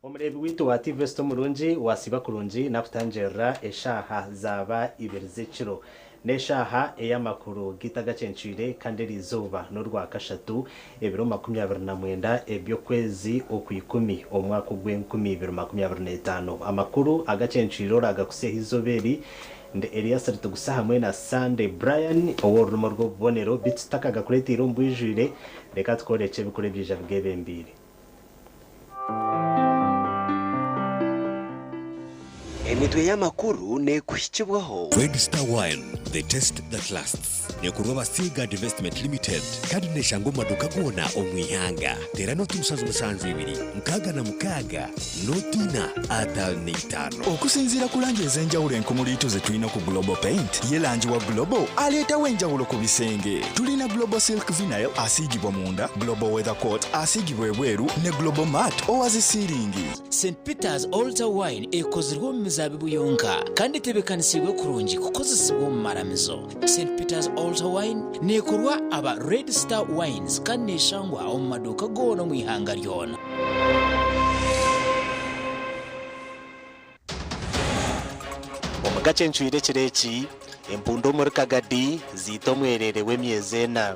Omureebi waitu wa TV Esita omurungi wasiiba kurungi nakutangirira eshaaha zaaba ibiri z'ekiro. N'eshaaha ey'amakuru gaitu agacencwire kandi eriizooba n'orwakashatu ebiro 29 eby'okwezi Okwikumi omwaka ogw'enkumi 2025. Amakuru agacencwire oragakutsya aha izooba eri ndi Elias Ritugusa hamwe na Sunday Brian ow'orurimi orw'obubonero beitu tutakagakureeteire omu bwijwire reka tukworekye ebikuru ebiija bigebembeire. Emitwe y'amakuru neekuhikibwaho. Red Star Wine, the taste that lasts. Neekorwa aba Seaguard Investment Limited kandi neeshangwa omu maduuka goona omu ihanga. Teera nooti 72 66 nooti 4 55. Okusinziira ku langi ez'enjawulo enkumuliitu ze tulina ku Global Paint, ye langi wa Global aleetawo enjawulo ku bisenge. Tulina Global Silk Vinyl asiigibwa munda, Global Weather Coat asiigibwa ebweru ne Global Matte owa zi siiringi. St Peter's Altar Wine ekozirwe omu mizaabibu yonka kandi etebeekanisiibwe kurungi kukozesibwa omu maramizo. St Peter's Altar Wine neekorwa aba Red Star Wines kandi neeshangwa omu maduuka goona omu ihanga ryona. Omu gakye ncwire ekiro eki, empundu omuri Kagadi ziita omwereere w'emyezi ena.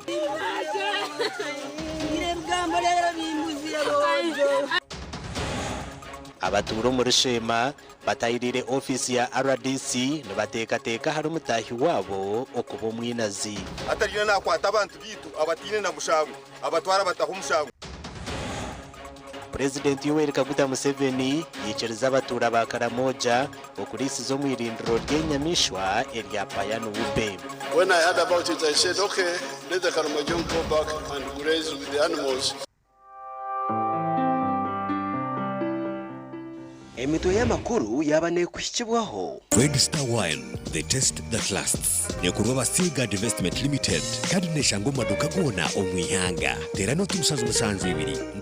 Abatuura omuri Sheema batahiriire ofiisi ya rdc nibateekateeka ahari mutaahi waabo okuba omwinazi. Atariyo naakwata abantu baitu abataine na mushango, abatwara abataho omushango. Purezidenti Yoweri Kaguta Museveni yaikiriza abatuura ba Karamoja okuriisiza omu irindiro ry'enyamaishwa erya Payani Wupe. When I heard about it, I said, okay, let the Karamojong go back and graze with the animals. Emitwe y'amakuru yaaba neekuhikibwaho. Red Star Wine, the taste that lasts. Neekorwa aba Seaguard Investment Limited kandi neeshangwa omu maduuka goona omu ihanga. Teera nooti 7 7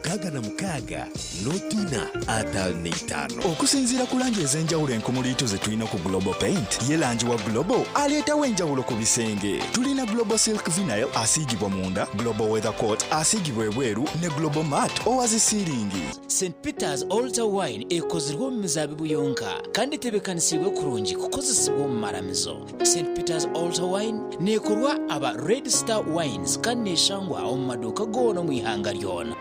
66 nooti 4 55. Okusinziira ku langi ez'enjawulo enkumuliitu ze tulina ku Global Paint, ye langi wa Global aleetawo enjawulo ku bisenge. Tulina Global Silk Vinyl asiigibwa munda, Global Weather Coat asiigibwa ebweru ne Global Matte owa zi siiringi. St Peter's Altar Wine ekozirwe omu mizaabibu yonka kandi etebeekanisiibwe kurungi kukozesibwa omu maramizo. St Peter's Altar Wine neekorwa aba Red Star Wines kandi neeshangwa omu maduuka goona omu ihanga ryona.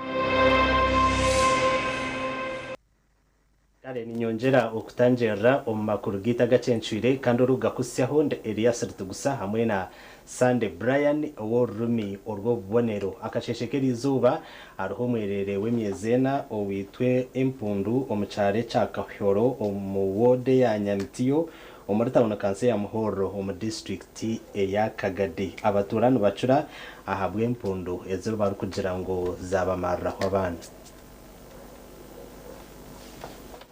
Kare ninyongyera okutangirira omu makuru gaitu agacencwire kandi orikugakuhitsyaho ndi Elias Ritugusa hamwe na Sunday Brian ow'orurimi orw'obubonero. Akasheeshe k'eriizooba hariho omwereere w'emyezi ena owaitwe empundu omu kyaro ekya Kahyoro omu woodi eya Nyamitiyo omuri tauni kanso eya Muhorro omu disiturikiti eya Kagadi. Abatuura nibacura ahabw'empundu ezi barikugira ngu zaabamariraho abaana.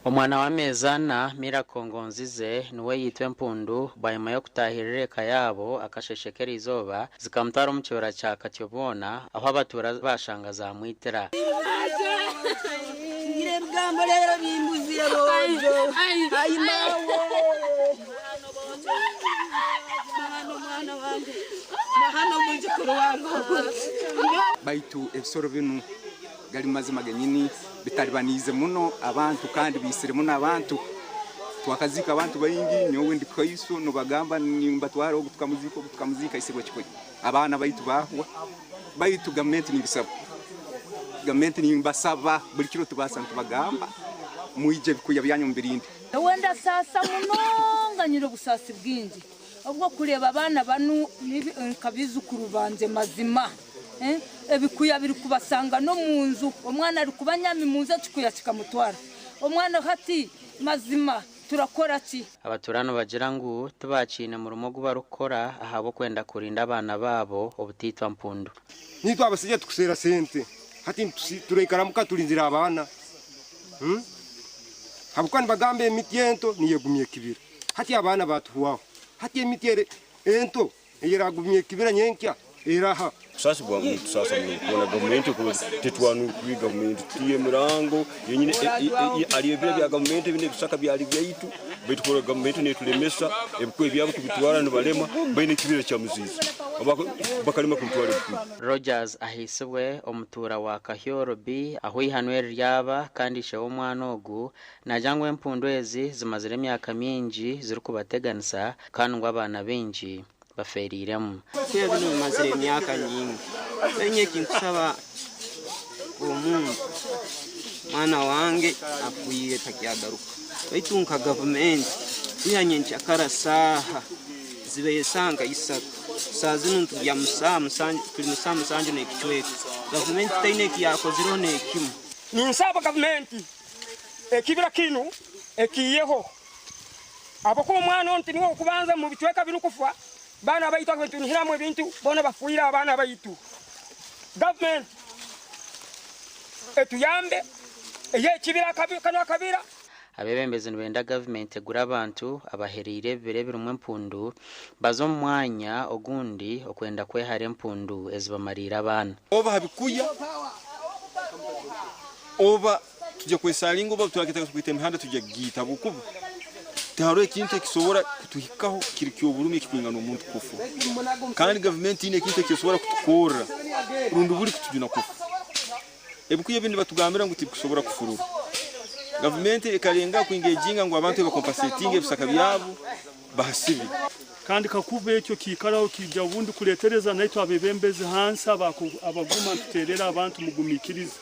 Omwana w'ameezi ana, Miracle Ngonzize, niwe yaitwa empundu bwanyima y'okutaahirira eka yaabo akasheeshe k'eriizooba zikamutwara omu kibira kya Katyobwona ahu abatuura baashanga zaamwitira. Baitu ebisoro binu gali mazima genyini bitalibaniize muno abantu kandi biisire muno abantu. Twakaziika abantu baingi, nyowe ndi kaiso nibagamba nimbatwara ogu tukamuziika ogu tukamuziika aisirwe kikoyo. Abaana baitu baahwa. Baitu gavumenti nimbisaba. Gavumenti nimbasaba buli kiro tubaasa nitubagamba mwije ebikuya byanyu mubirinde. Nyowe ndasaasa munonga nyine obusaasi bwingi obw'okureeba abaana banu nka baijukuru bangye mazima. Ebikuya birikubashanga n'omu nju, omwana arikuba anyami mu nju ekikuya kikamutwara. Omwana hati mazima turakora ki? Abatuura nibagira ngu tibakiine murimo ogu barikukora ahabw'okwenda kurinda abaana baabo obutaitwa mpundu. Nitwe abasaija tukuseera sente hati turaikara muka turinzire abaana habwokuba nibagamba emiti ento niyo egumya ekibira hati abaana batuhwaho hati emiti ento eyeragumya ekibira nyenkya. eraha? Kusaasibwa nitusaasa muno kuboona gavumenti tetwanukire gavumenti tutiire emirango yenyine hariyo ebiro bya gavumenti ebi n'ebisaka byari byaitu baitu kurora gavumenti neturemesa ebikuyu byabo kubitwara nibarema baine ekibira kya Muziizi bakarema kubitwara ebikuyu. Rogers ahaisibwe omutuura wa Kahyoro B ahu eihanwa eri ryaba kandi ishe w'omwana ogu naagira ngu empundu ezi zimazire emyaka mingi zirikubateganisa kandi ngu abaana baingi bafeereiremu. Ebiro binu bimazire emyaka nyingi. Enye ekinkusaba omuntu mwana wange afiire takyagaruka baitu nka gavumenti kwiha nyenkyakara saaha zibaire saaha nka isatu saaha zinu nitugya tuli mu saaha musanju n'ekicweka gavumenti taine ekiyakozireho n'ekimu. Ninsaba gavumenti ekibira kinu ekiiyeho ahabw'okuba omwana onu tiniwe w'okubanza omu bicweka binu kufa, baana baitu abu nitunihiramu ebintu boona bafiire abaana baitu. Gavumenti etuyambe eyihe ekibira kanu akabira. Abeebembezi nibenda gavumenti egure abantu abahereire ebibira ebirimu empundu baze omu mwanya ogundi okwenda kwehara empundu ezibamariire abaana. Oba ha bikuya oba tujya kwesalinga oba twaketaaga kwita emihanda tujya kugiita habwokuba tihariho ekintu ekisobora kutuhikaho kiri ky'oburumi ekikwingana omuntu kufa kandi gavumenti tihaine ekintu ekisobora kutukorra rundi buli kutujuna kufa. Ebikuya ebi nibatugambira ngu tibikusobora kufurura. Gavumenti ekalengaho kwingeginga ngu abantu ebakompasetinge ebisaka byabo bahasibe. Kandi kakuba ekyo kiikaraho kiija obundi kuleetereza naitwe abebembezi hansi abaguma nituteerera abantu mugumiikirize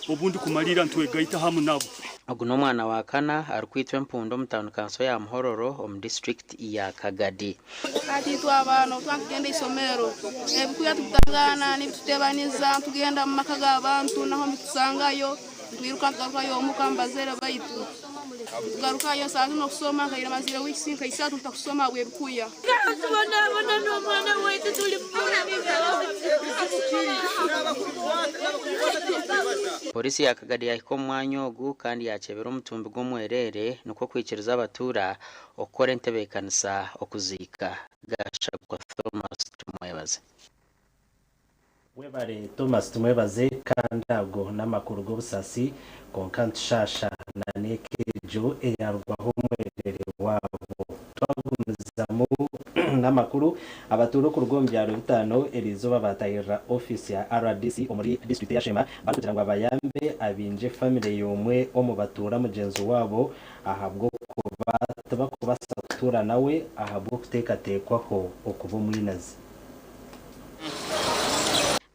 obundi kumaliira nitwegaita hamu nabo. Ogu n'omwana wa kana arikwitwa empundu omu tauni kanso ya Muhororo omu disiturikiti ya Kagadi. Hati itwe abaana obu twakugenda isomero, ebikuya tubitangana nibitutebaniza, ntugenda mu maka g'abantu naho mbitusangayo, ntwiruka tugarukayo omuka mu bazaire baitu. Tugarukayo saaha zinu okusoma nkaire mazire wiikisi nka isatu ntakusoma habw'ebikuya. Tubonabona n'omwana waitu tuli Pooriisi ya Kagadi yahika omu mwanya ogu kandi yakyebera omutumbi gw'omwereere nikwo kwikiriza abatuura okukora entebeekanisa okuziika Gashagwa Thomas Tumwebaze. Webare Thomas Tumwebaze kandi ago n'amakuru g'obusasi kwonka nitushaasha na n'eka egyo eyarugwaho omwerere waabo. Twagumizamu n'amakuru, abatuura okuruga omu byaro bitaano eriizooba baatahirira ofiisi ya rdc omuri disiturikiti eya Sheema barikugira ngu abayambe abaingye famire y'omwe omu batuura mugyenzi waabo ahabw'okuba tibakubaasa kutuura nawe ahabw'okuteekateekwaho okuba omwinazi.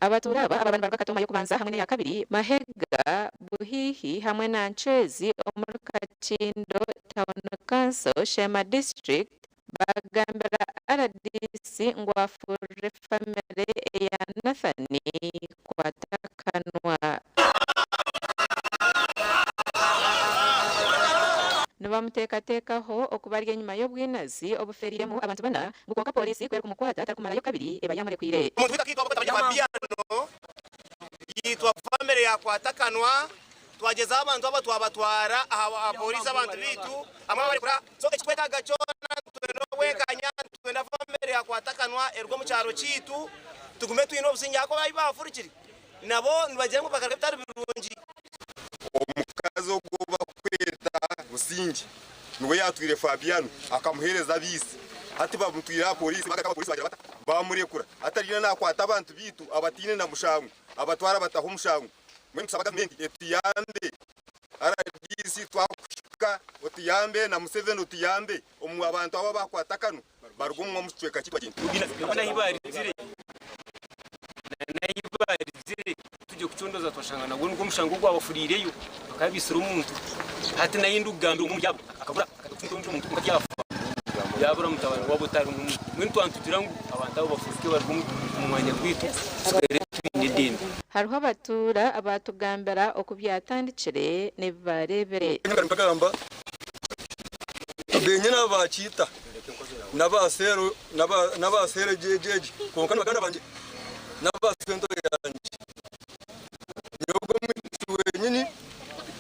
Abatuura aba ababa nibaruga Katooma y'okubanza hamwe n'eya kabiri, Mahega, Buhihi hamwe na Nchwezi omuri Kakindo Town Council, Sheema District baagambira rdc ngu afurire famire eya Nathan Kwatakanwa. Nibamuteekateekaho okuba ari enyima y'obwinazi obufeereiremu abantu bana ngu kwonka pooriisi ku erikumukwata tarikumarayo kabiri eba yaamurekwire. Omuntu waitu akaitwa ahabw'okweta Fabiano, yaitwa famire yakwata akanwa, twagyezaho abantu aba twabatwara aha pooriisi abantu baitu hamwe babarekura. So ekitwetaaga kyona nitwenda obwenkanya, nitwenda famire yakwata akanwa eruge omu kyaro kyaitu tugume twine obusingye ahakuba abu baafurukire nabo nibagira ngu bakaruga ebitari birungi. Omukazi ogu ou barikweta Busingye niwe yaatwire Fabiano akamuheereza abaitsi. Hati bamutwire aha pooriisi baagaruka aha pooriisi baagira bata? Baamurekura. Hati ariyo naakwata abantu baitu abataine na mushango abatwara abataho omushango. Mbwenu nitushaba gavumenti etuyambe. Rdc twakuhika otuyambe na Museveni otuyambe omu abantu abo abaakwata akanwa baruge omu kicweka kyaitu bagyende. Na n'ahi baarizire tugye kucondooza twashanga nagwo nigwo mushango ogwabafuriireyo bakaba baitsire omuntu. Hati nahi ndikugambira omwe omuri abo akabura akata omuntu kwonka tiyaafa yaabura mutabani waabo otarimu. Mbwenu twaba nitugira ngu abantu abo bafuruke baruge omu mwanya gwaitu tusigare twine eddembe. Hariho abatuura abaatugambira oku byatandikire n'ebi baareebire. Nkagamba benyini aba bakiita n'aba seero egi kwonka ni baganda bangye n'aba sento yangye. Nyowe ogwo omwitsi wenyini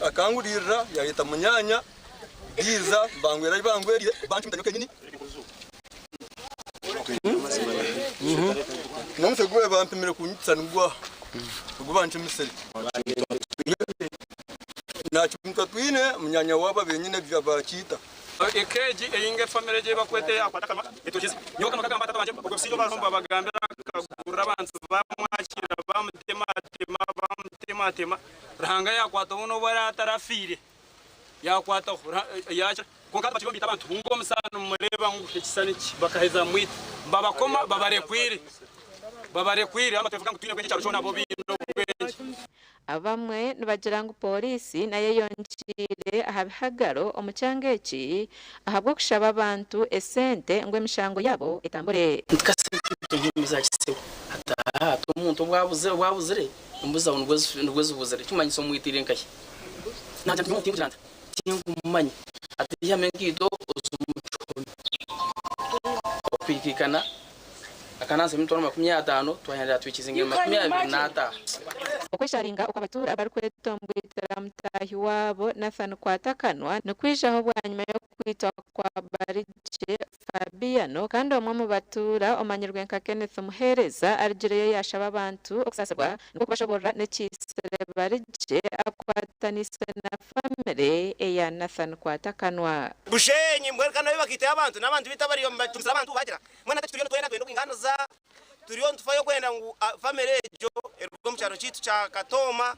akanguriirira yayeta munyaanya biiza bangwera ahi bangweriire bancumita nyowe kenyini. N'omutwe gwe bampimire kunyitisa nigwa ogu bancumisire. Nakimuta twine munyanya waabo abenyine ebyo bakiita. Eka egi eyinga efamire egi eyibakweta eya Kwatakanwa etukize. Nyowe kanu kagamba tata wangye obwo businge obu bariho nibabagambira akagurira abantu bamwakira bamutematema bamutematema Ruhanga yakwataho nobu araabe atarafiire yakwataho yakira kwonka hati bakiriyo nibaita abantu ngu omusaani nimumureeba ngu ekisani kye bakaheza bamwita babakoma babarekwire babarekwire hati batwevuga ngu twine obwengye ekyaro kyona bo baine obwengye. Abamwe nibagira ngu pooriisi nayo eyongyeire aha bihagaro omu kyanga eki ahabw'okushaba abantu esente ngu emishango yaabo etambure. Hati omuntu obu abuzire, embuzi zawe nibwo zibuzire, ekirikumanyisa omwitiire nkahi? Naagira nti nyowe tinkugira nta? Tinkumumanya. Ati ihamu enkaito oze omu kihome. Okwikaikana akanansi emitwaro 50, twahendera twikize nka 25. Okwesharinga oku abatuura barikwetombwitira mutaahi waabo Nathan Kwatakanwa nikwijaho bwanyima y'okwitwa kwa Barigye Fabiano kandi omwe omu batuura omanyirwe nka Kenneth Muheereza arugireyo yaashaba abantu okusaasirwa nikwo kubashoboorora n'ekiitsire Barigye akwataniise na famire eya Nathan Kwatakanwa. Bushenyi mbwenu kandi nabo bakaitayo abantu n'abantu baitu abariyo nibatumisira abantu bagira mbwenu hati eki turiyo nitwenda nitwenda obwinganiza turiyo nitufayo kwenda ngu famire egyo eruge omu kyaro kyaitu kya Katooma.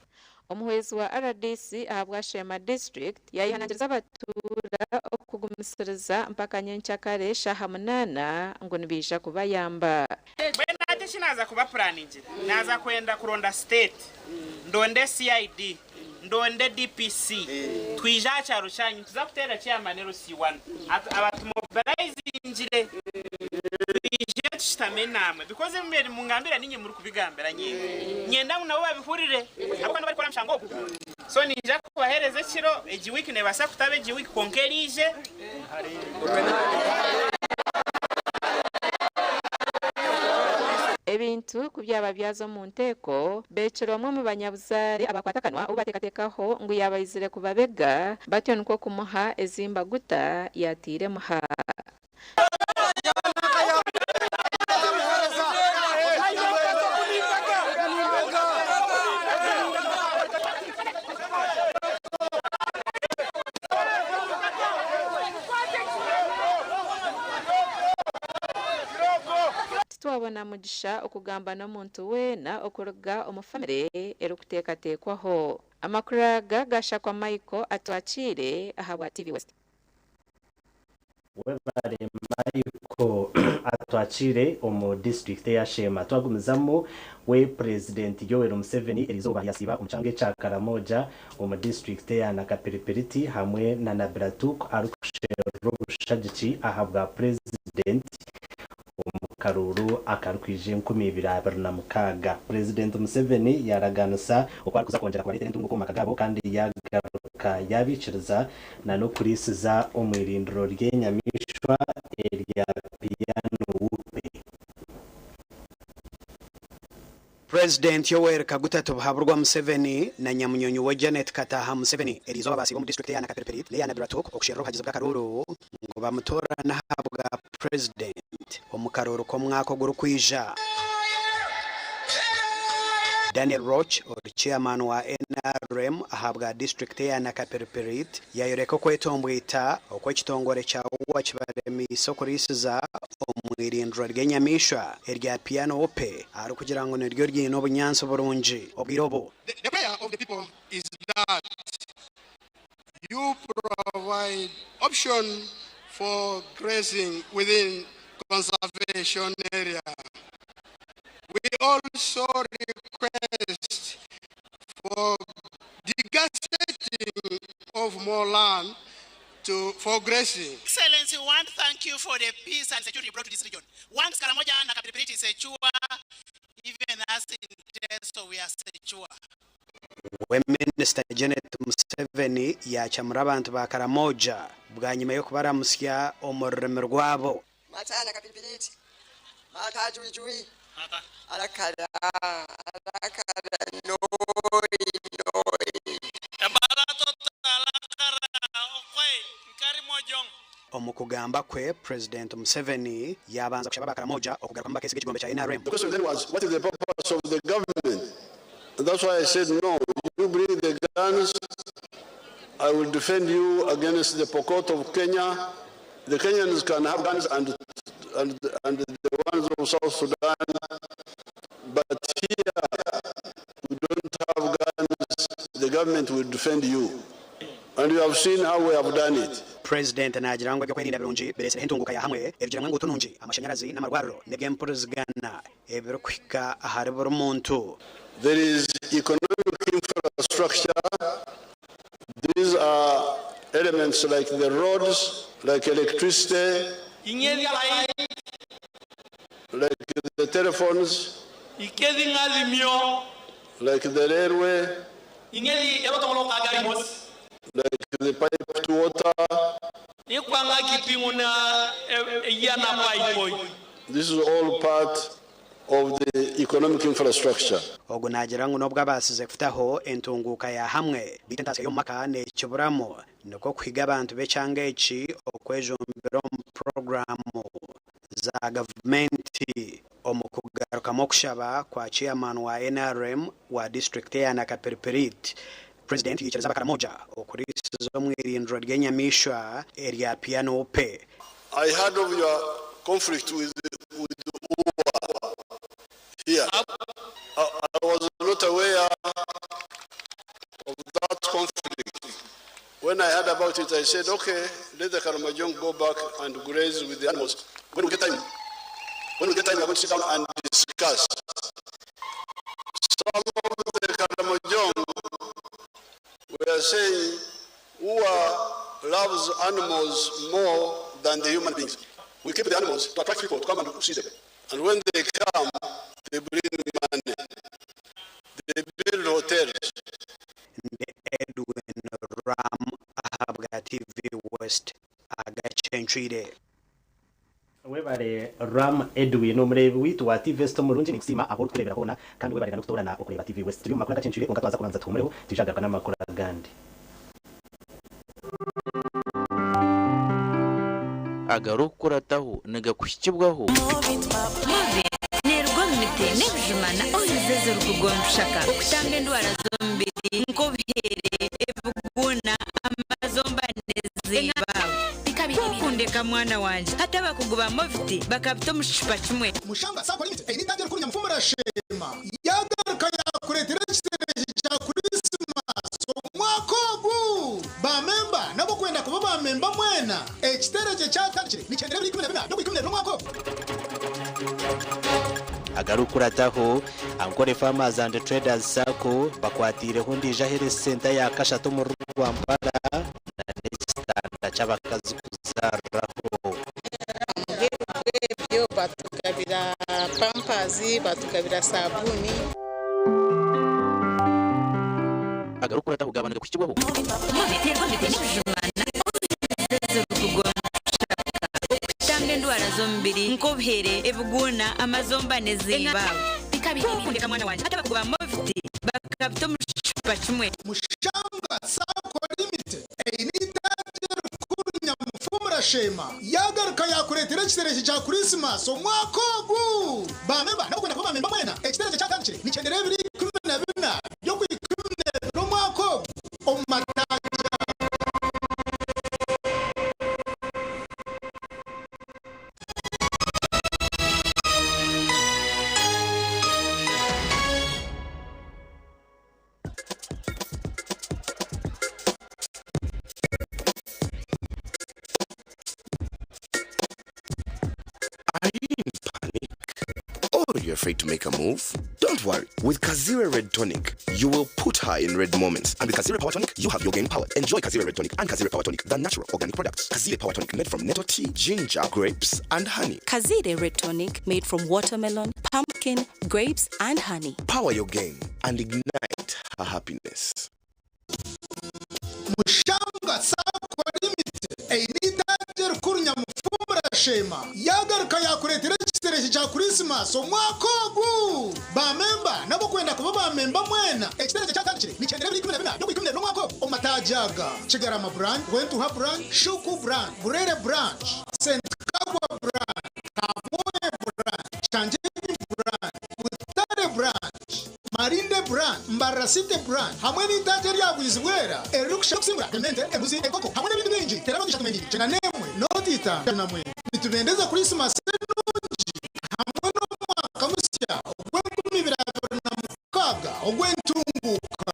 Omuhwezi wa rdc ahabwa Sheema District yayehanangiriza abatuura okugumisiriza mpaka nyenkyakare shaaha munaana ngu nibaija kubayamba. Mbwenu hati eki naaza kuba puraningira, naaza kwenda kuronda state, ndonde CID, ndonde DPC, twije aha kyaro kyanyu, nituza kuteera chairman LC1 abatumobilizingire, twije tushutame naamwe because ebi mubaire nimungambira niinye murikubigambira nyenka. Niinyenda ngu nabo babihurire ahabw'okuba nibo barikukora aha mushango ogu. So niinyija kubaheereza ekiro, egi wiiki neebaasa kutaba egi wiiki kwonka eriije. Ebintu ku byaba byaza omu nteeko, beekire omwe omu banyabuzaare abakwatakanwa ou bateekateekaho ngu yaaba aizire kubabega, batyo nikwo kumuha ezi mbaguta yaataire muha. Titwabona mugisha okugamba n'omuntu weena okuruga omu famire erikuteekateekwaho. Amakuru aga gashakwa Michael Atwakiire ahabwa TV West. Webare Michael atwakiire omu disiturikiti eya Sheema. Twagumizamu we Purezidenti Yoweri Museveni eriizooba yasiiba omu kyanga ekya Karamoja omu disiturikiti eya Nakapiripirit hamwe na Nabilatuk arikusherura obushagiki ahabwa Purezidenti omu karuuru akarikwija 2026. Purezidenti Museveni yaaraganisa oku arikuza kwongyera kubareetera entunguka omu maka gaabo kandi yaagaruka yaabaikiriza na n'okuriisiza omu irindiro ry'enyamaishwa erya Pianuwupe. Purezidenti Yoweri Kaguta Tibuhaburwa Museveni na nyamunyonyi we Janet Kataaha Museveni eriizooba baasiiba omu disiturikiti eya Nakapiripirit n'eya Nabilatuk okusherura obuhagizi bw'akaruuru ngu bamutoorane ahabwa Purezidenti omu karuuru k'omwaka ogurikwija. Daniel Roch ori Chairman wa NRM ahabwa disiturikiti eya Nakapiripirit Yayoreka okwetombwita oku ekitongore kya UWA kibaremiise okuriisiza omu irindiro ry'enyamaishwa erya Piano Ope arikugira ngu niryo ryine obunyaatsi burungi obwire obu. The prayer of the people is that you provide option for grazing within conservation area. We also request for degazetting of more land to, for grazing. Excellency, we want to thank you for the peace and security you brought to this region. Once Karamoja and Nakapiripirit is secure, even us in Teso, we are secure. We Minisita Janet Museveni yaacamura abantu ba Karamoja bwanyima y'okubaramutsya omu rurimi rwabo. Matana kapilipiliti mata juijui alakala alakala noi noi. Omu kugamba kwe, Purezidenti Museveni yaabanza kushaba aba Karamoja okugarukamu bakeesiga ekigombe kya NRM. The question then was, what is the purpose of the government? And that's why I said, no, you bring the guns, I will defend you against the Pokot of Kenya. The Kenyans can have guns and, and, and the ones of South Sudan, but here we don't have guns. The government will defend you. And you have seen how we have done it. Purezidenti naagira ngu eby'okwerinda birungi bireetsireho entunguuka ya hamwe erugiremu enguuto nungi, amashanyarazi n'amarwariro n'eby'empurizigana ebirikuhika ahari buri muntu. There is economic infrastructure. These are elements like the roads, like electricity, like the telephones, like the railway, like the piped water. This is all part of the economic infrastructure. Ogu naagira ngu n'obu abaasize kutaho entunguuka ya hamwe, beitu entaasya y'omu maka neekiburamu nikwo kuhiga abantu b'ekyanga eki okwejumbira omu puroguraamu za gavumenti. Omu kugarukamu okushaba kwa Chairman wa NRM wa disiturikiti eya Nakapiripirit, Purezidenti yaikiriza Abakaramoja okuriisiza omu irindiro ry'enyamaishwa erya Pianupe. I heard of your conflict with, with UWA here. I, I was not aware of that conflict. When I heard about it, I said, okay, let the Karamajong go back and graze with the animals. When we get time, when we get time, we are going to sit down and discuss. Some of the Karamajong were saying, UWA loves animals more than the human beings. We keep the animals to attract people to come and see them. And when they come, they bring money. They build hotels. Ndi Edwin Ram ahabwa TV West agacencwire. Webare Ram Edwin omureebi witu wa TV West omurungi nikusiima ahu orikutureebera hoona kandi webare n'okutoorana okureeba TV West. Turi omu makuru agacencwire kwonka twaza kubanza tuhumureho twije kugaruka n'amakuru agandi. Agarikukurataho nigakuhikibwaho. Neeruga omu miti n'ebijuma na oils ezirikuruga omu bishaka okutamba endwara z'omubiri nk'obuheere, ebiguuna, amazomba n'ezimba. Ku okundeka mwana wangye hati abakugu ba Movit bakabita omu kicupa kimwe. Mushanga Sacco Limited eine itangiro rikuru Nyamufumbira Sheema yagaruka yakureetera ekiterezo kya Kurisimasi omwaka ogu. Baamemba n'ab'okwenda kuba baamemba mwena, ekiterezo ekyatandikire nikyendera ebiro 14 by'Okwikumi omwaka ogu. Agarikukurataho, Ankole Farmers and Traders Sacco bakwatiireho ondiijo aheereza senta ya kashatu omuri Rwampara na n'ekitanda ky'abakazi kuzaariraho. Ebyo batugabira pampazi, batugabira sabuuni. Agarikukurataho gaaba nigakuhikibwaho. Neeruga omu miti n'ebijuma na oils ezirikuruga omu bishaka okutamba endwara z'omubiri nk'obuheere, ebiguuna, amazomba n'ezimba. Ku okundeka mwana wangye hati abakugu ba Movit bakabita omu kicupa kimwe. Mushanga Sacco Limited eine itangiro rikuru Nyamufumbira Sheema yagaruka yakureetera ekiterezo kya Kurisimasi omwaka ogu. Baamemba n'ab'okwenda kuba baamemba mwena, ekiterezo ekyatandikire nikyendera ebiro 14 by'Okwikumi omwaka ogu omu mataagi. Are you in panic? Or you're afraid to make a move? Don't worry. With Kazire Red Tonic, you will put her in red moments. And with Kazire Power Tonic, you have your game powered. Enjoy Kazire Red Tonic and Kazire Power Tonic, the natural organic products. Kazire Power Tonic made from nettle tea, ginger, grapes, and honey. Kazire Red Tonic made from watermelon, pumpkin, grapes, and honey. Power your game and ignite her happiness. Mushanga Sacco Limited eine itangiro rikuru Nyamufumbira Sheema yagaruka yakureetera ekiterezo kya Kurisimasi omwaka ogu. Baamemba n'ab'okwenda kuba baamemba mwena, ekiterezo ekyatandikire nikyendera ebiro 14 by'Okwikumi omwaka ogu omu mataagi. Amataagi aga, Kigarama Branch, Rwentuha Branch, Shuku Branch, Burere Branch, Ssentakagwa Branch, Kabwohe Branch, Kyangyenyi Branch, Butare Branch, Marinde Branch, Mbarara City Branch hamwe n'eitaagi erya Bwizibwera eririkusherura okusingura emente, embuzi, enkoko hamwe n'ebindi bingi. Teera noti ishatu mwenda ibiri kyenda n'emwe noti itaano ishatu na mwenda. Nitubendeza Kurisimasi enungi hamwe n'omwaka musya ogw'enkumi ibiri abiri na mukaaga ogw'entunguuka.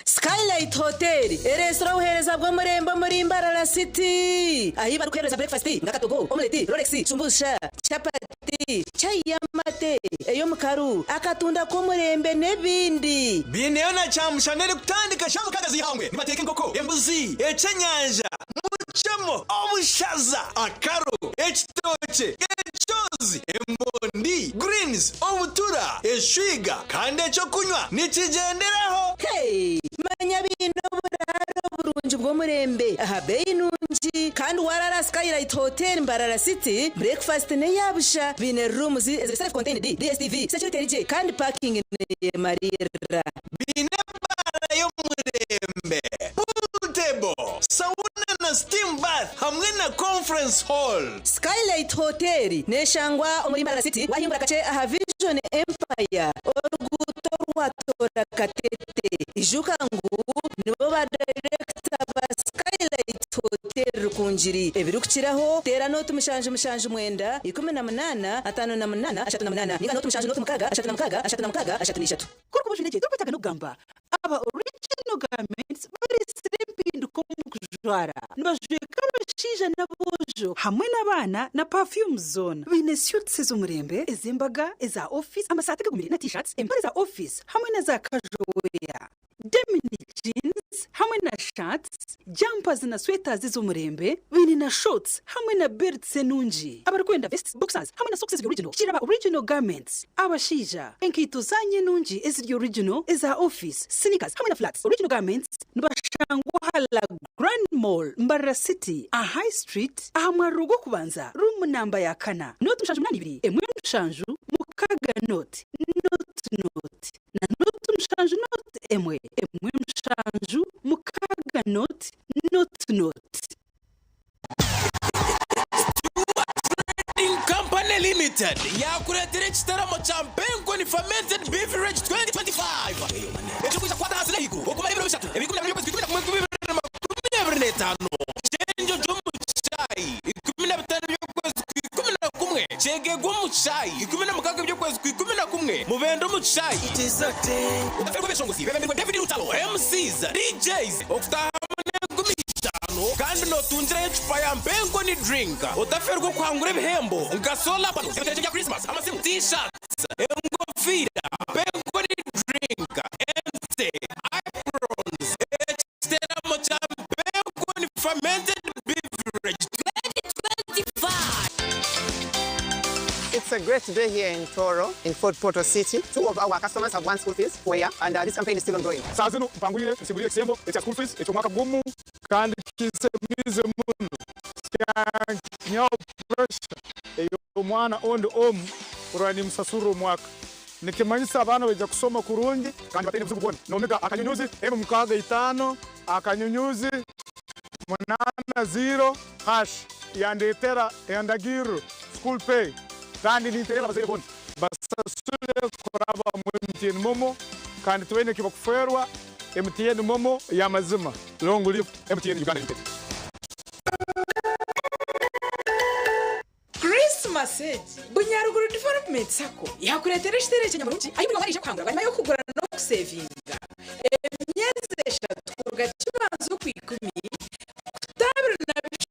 Skylight Hotel ereetsire obuheereza bw'omurembe omuri Mbarara City ahi barikuheereza breakfast nk'akatogo, omelette, rolex, shumbusha, chapati, chai y'amate, ey'omukaru, akatunda k'omurembe n'ebindi. Biineyo na kyamushana erikutandika shaaha 6 z'eihangwe. Nibateeka enkoko, embuzi, eky'enyanja, mucemo, obushaza, akaru, ekitookye, ekyozi, emondi, greens, obutura, eshwiga kandi eky'okunywa nikigyenderaho. Hey! Manya biine oburaaro burungi bw'omurembe aha beeyi nungi kandi warara Skylight Hotel Mbarara City breakfast n'eyabusha. Biine rooms eziri self contained, DSTV, security erigye kandi parking neyemarira. Biine baara y'omurembe, pool table, sauna na steam bath hamwe na conference hall. Skylight Hotel neshangwa omuri Mbarara City wahingura kakye aha Vision Empire oruguuto rwatora Katete. Ijuka ngu nibo ba director ba Skylight Hotel Rukungiri. Ebirikukiraho teera noti 7 7 9 18 58 38 ninga noti 7 noti 6 36 36 33. Kuri kubujunege turikwetaaga n'okugamba aba Original Garments bareetsire empinduka omu kujwara. Nibajweka abashaija n'aboojo hamwe n'abaana na perfumes zoona. Baine suits ez'omurembe, ez'embaga, eza office, amasaati gagumire na t-shirts, empare za office hamwe na za casual wear. Denim jeans hamwe na shirts, jumpers na sweaters ez'omurembe, baine na shorts hamwe na belts enungi. Abarikwenda vests, boxers hamwe na socks eziri original, kiraba Original Garments. Abashaija, enkaito zanyu enungi eziri original, eza office, sneakers hamwe na flats. Original Garments nibashangwa aha La Grand Mall, Mbarara City, aha High Street, aha mwariro gw'okubanza, room namba ya kana, noti 7 8 2 1 7 6 noti, noti noti, na noti 7 noti 1 1 7 6 noti, noti noti. Trading Company Limited yakureetera ekitaramo kya Mpenkoni Fermented Beverage 2025 ekirikwija kukwata ahansi n'ahaiguru okumara ebiro bishatu, ebiri 12 by'okwezi kwa 11 2025. Kyenjojo omu kyayi, 15 by'okwezi kwa 11, Kyegegwa omu kyayi, 16 by'okwezi kwa 11, Mubende omu kyayi. Otaferwa Abeshongozi bebembirwe David Lutalo, MCs, DJs, okutaahamu n'5,000 kandi nootungirayo ecupa ya Mpenkoni Drink. Otaferwa okuhangura ebihembo nka solar panels, ebiterekye bya Christmas, amasimu, T-shirts, engofiira, Mpenkoni Drink, ente, aprons, ekiteramo kya Mpenkoni Fermented Beverage 2025. It's a great day here in Toro, in Fort Portal City. Two of our customers have won school fees for a year, and this campaign is still ongoing. Saa zinu mpangwire nsigurire ekisembo ekya school fees eky'omwaka gumu kandi kisemize muno kyanyihaho pressure ey'omwana ondi omu kurora nimusasurra omwaka. Nikimanyisa abaana baija kusoma kurungi kandi bataine buzibu bwona. Nomiga akanyunyuzi 165 akanyunyuzi 8 0 hash yandetera endagirro school pay kandi ninterera abazaire boona basasule kuraba mu MTN MoMo kandi tibaine ekibakuferwa. MTN MoMo y'amazima. Long live MTN Uganda Limited. Christmas egi Bunyaruguru Development Sacco yakureetera ekiteere ky'enyamurungi ahi buri omwe araija kuhangura bwanyima y'okugura n'okusevinga emyezi 3 kuruga Kibanza oku 10 kuta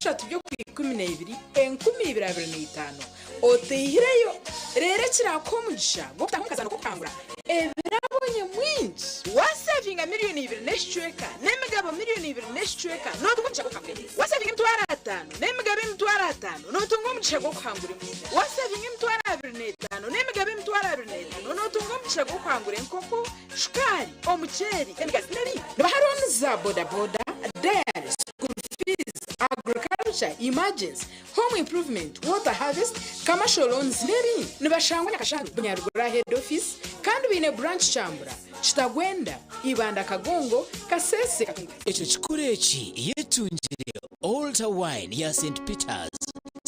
23 by'oku 12 2025 oteihireyo. Reero ekirakuha omugisha gw'okutaha omu kazaano k'okuhangura ebirabo nyamwingi. Wasevinga miliyoni 2 n'ekicweka n'emigabo miliyoni 2 n'ekicweka, n'otunga omugisha gw'okuhangura ente. Wasevinga 50,000 n'emigabo 50,000, n'otunga omugisha gw'okuhangura embuzi. Wasevinga 25,000 n'emigabo 25,000, n'otunga omugisha gw'okuhangura enkoko, shukaari, omuceeri, emigazi n'ebindi. Nibaha loan za bodaboda, dairy, school fees, agriculture, emergency, home improvement, water harvest, commercial loans n'ebindi. Nibashangwa Nyakasharu, Bunyaruguru head office, kandi baine branch Kyambura. Kitagwenda, Ibanda Kagongo, Kasese, Katunga. Ekyo kikuru eki yetungire Altar Wine ya St Peters.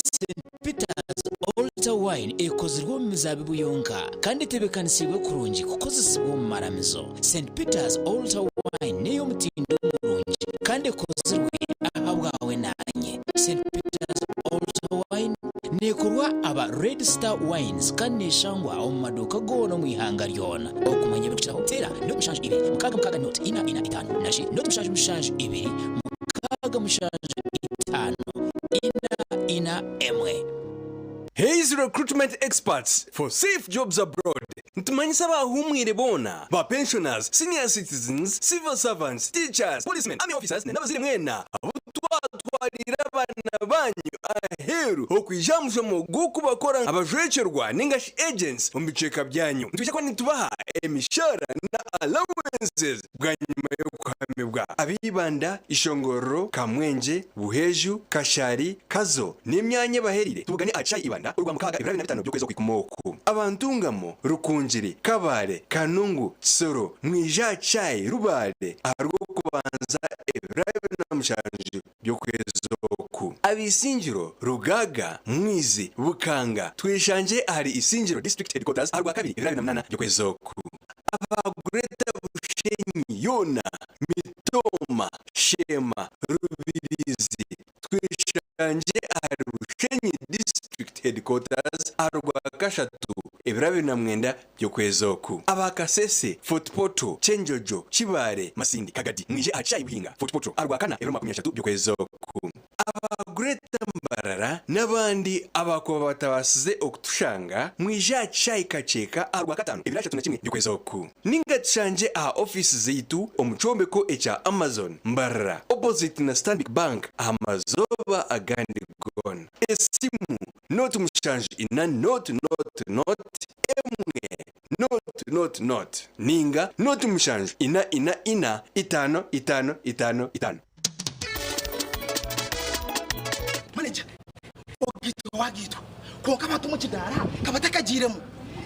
St Peters Altar Wine ekozirwe omu mizaabibu yonka kandi etebeekanisiibwe kurungi kukozesibwa omu maramizo. St Peters Altar Wine n'ey'omutindo murungi kandi ekozirwe ahabwawe naanye. St Peters Altar Wine neekorwa aba Red Star Wines kandi neeshangwa omu maduuka goona omu ihanga ryona. Okumanya ebirikukiraho, teera 0 7 2 6 6 0 4 4 5 nari 0 7 7 2 6 7 5 4 4 1. Hays Recruitment Experts for Safe Jobs Abroad Nitumanyisa abahumwire boona, ba pensioners, senior citizens, civil servants, teachers, policemen, army officers n'abazaire mwena abu twatwariire abaana banyu aheeru okwija aha mushomo gw'okubakora abajwekyerwa ninga shi agents omu bicweka byanyu. Nitwija kuba nitubaha emishaara na allowances bwanyima y'okuhamibwa. Ab'Ibanda, Ishongororo, Kamwengye, Buheju, Kashari, Kazo n'emyanya ebahereire tubugane aha kishaayi Ibanda Orwamukaaga ebiro 25 by'okwezi okwikumi oku. Aba Ntungamo, Rukungiri, Kabale, Kanungu, Kisoro, mwije aha kishaayi Rubale aha Rwokubanza ebiro 27 by'okwezi oku. Ab'Isingiro, Rugaaga, Mwizi, Bukanga, tweshangye ahari Isingiro District Headquarters aha Rwakabiri ebiro 28 by'okwezi oku. Aba Greater Bushenyi yoona, Mitooma, Sheema, Rubirizi, tweshangye ahari Bushenyi District Headquarters aha Rwakashatu ebiro 29 by'okwezi oku. Aba Kasese, Fort Portal, Kyenjojo, Kibaale, Masindi, Kagadi mwije aha kishaayi Buhinga, Fort Portal aha Rwakana ebiro 30 by'okwezi oku. Aba Greater Mbarara n'abandi abaakuba batabaasize okutushanga, mwije aha kishaayi Kakyeka aha Rwakataano ebiro 31 by'okwezi oku. Ninga tushangye aha ofiisi zaitu omu kyombeko ekya Amazon, Mbarara, opposite na Stanbic Bank aha mazooba agandi goona. Esimu, 074 0 0 1 0 0 0 ninga 0 7 4 4 4 5 5 5 5. Manager, Ogaitwa wagaitwa kwonka abantu omu kidaara ka batakagiiremu,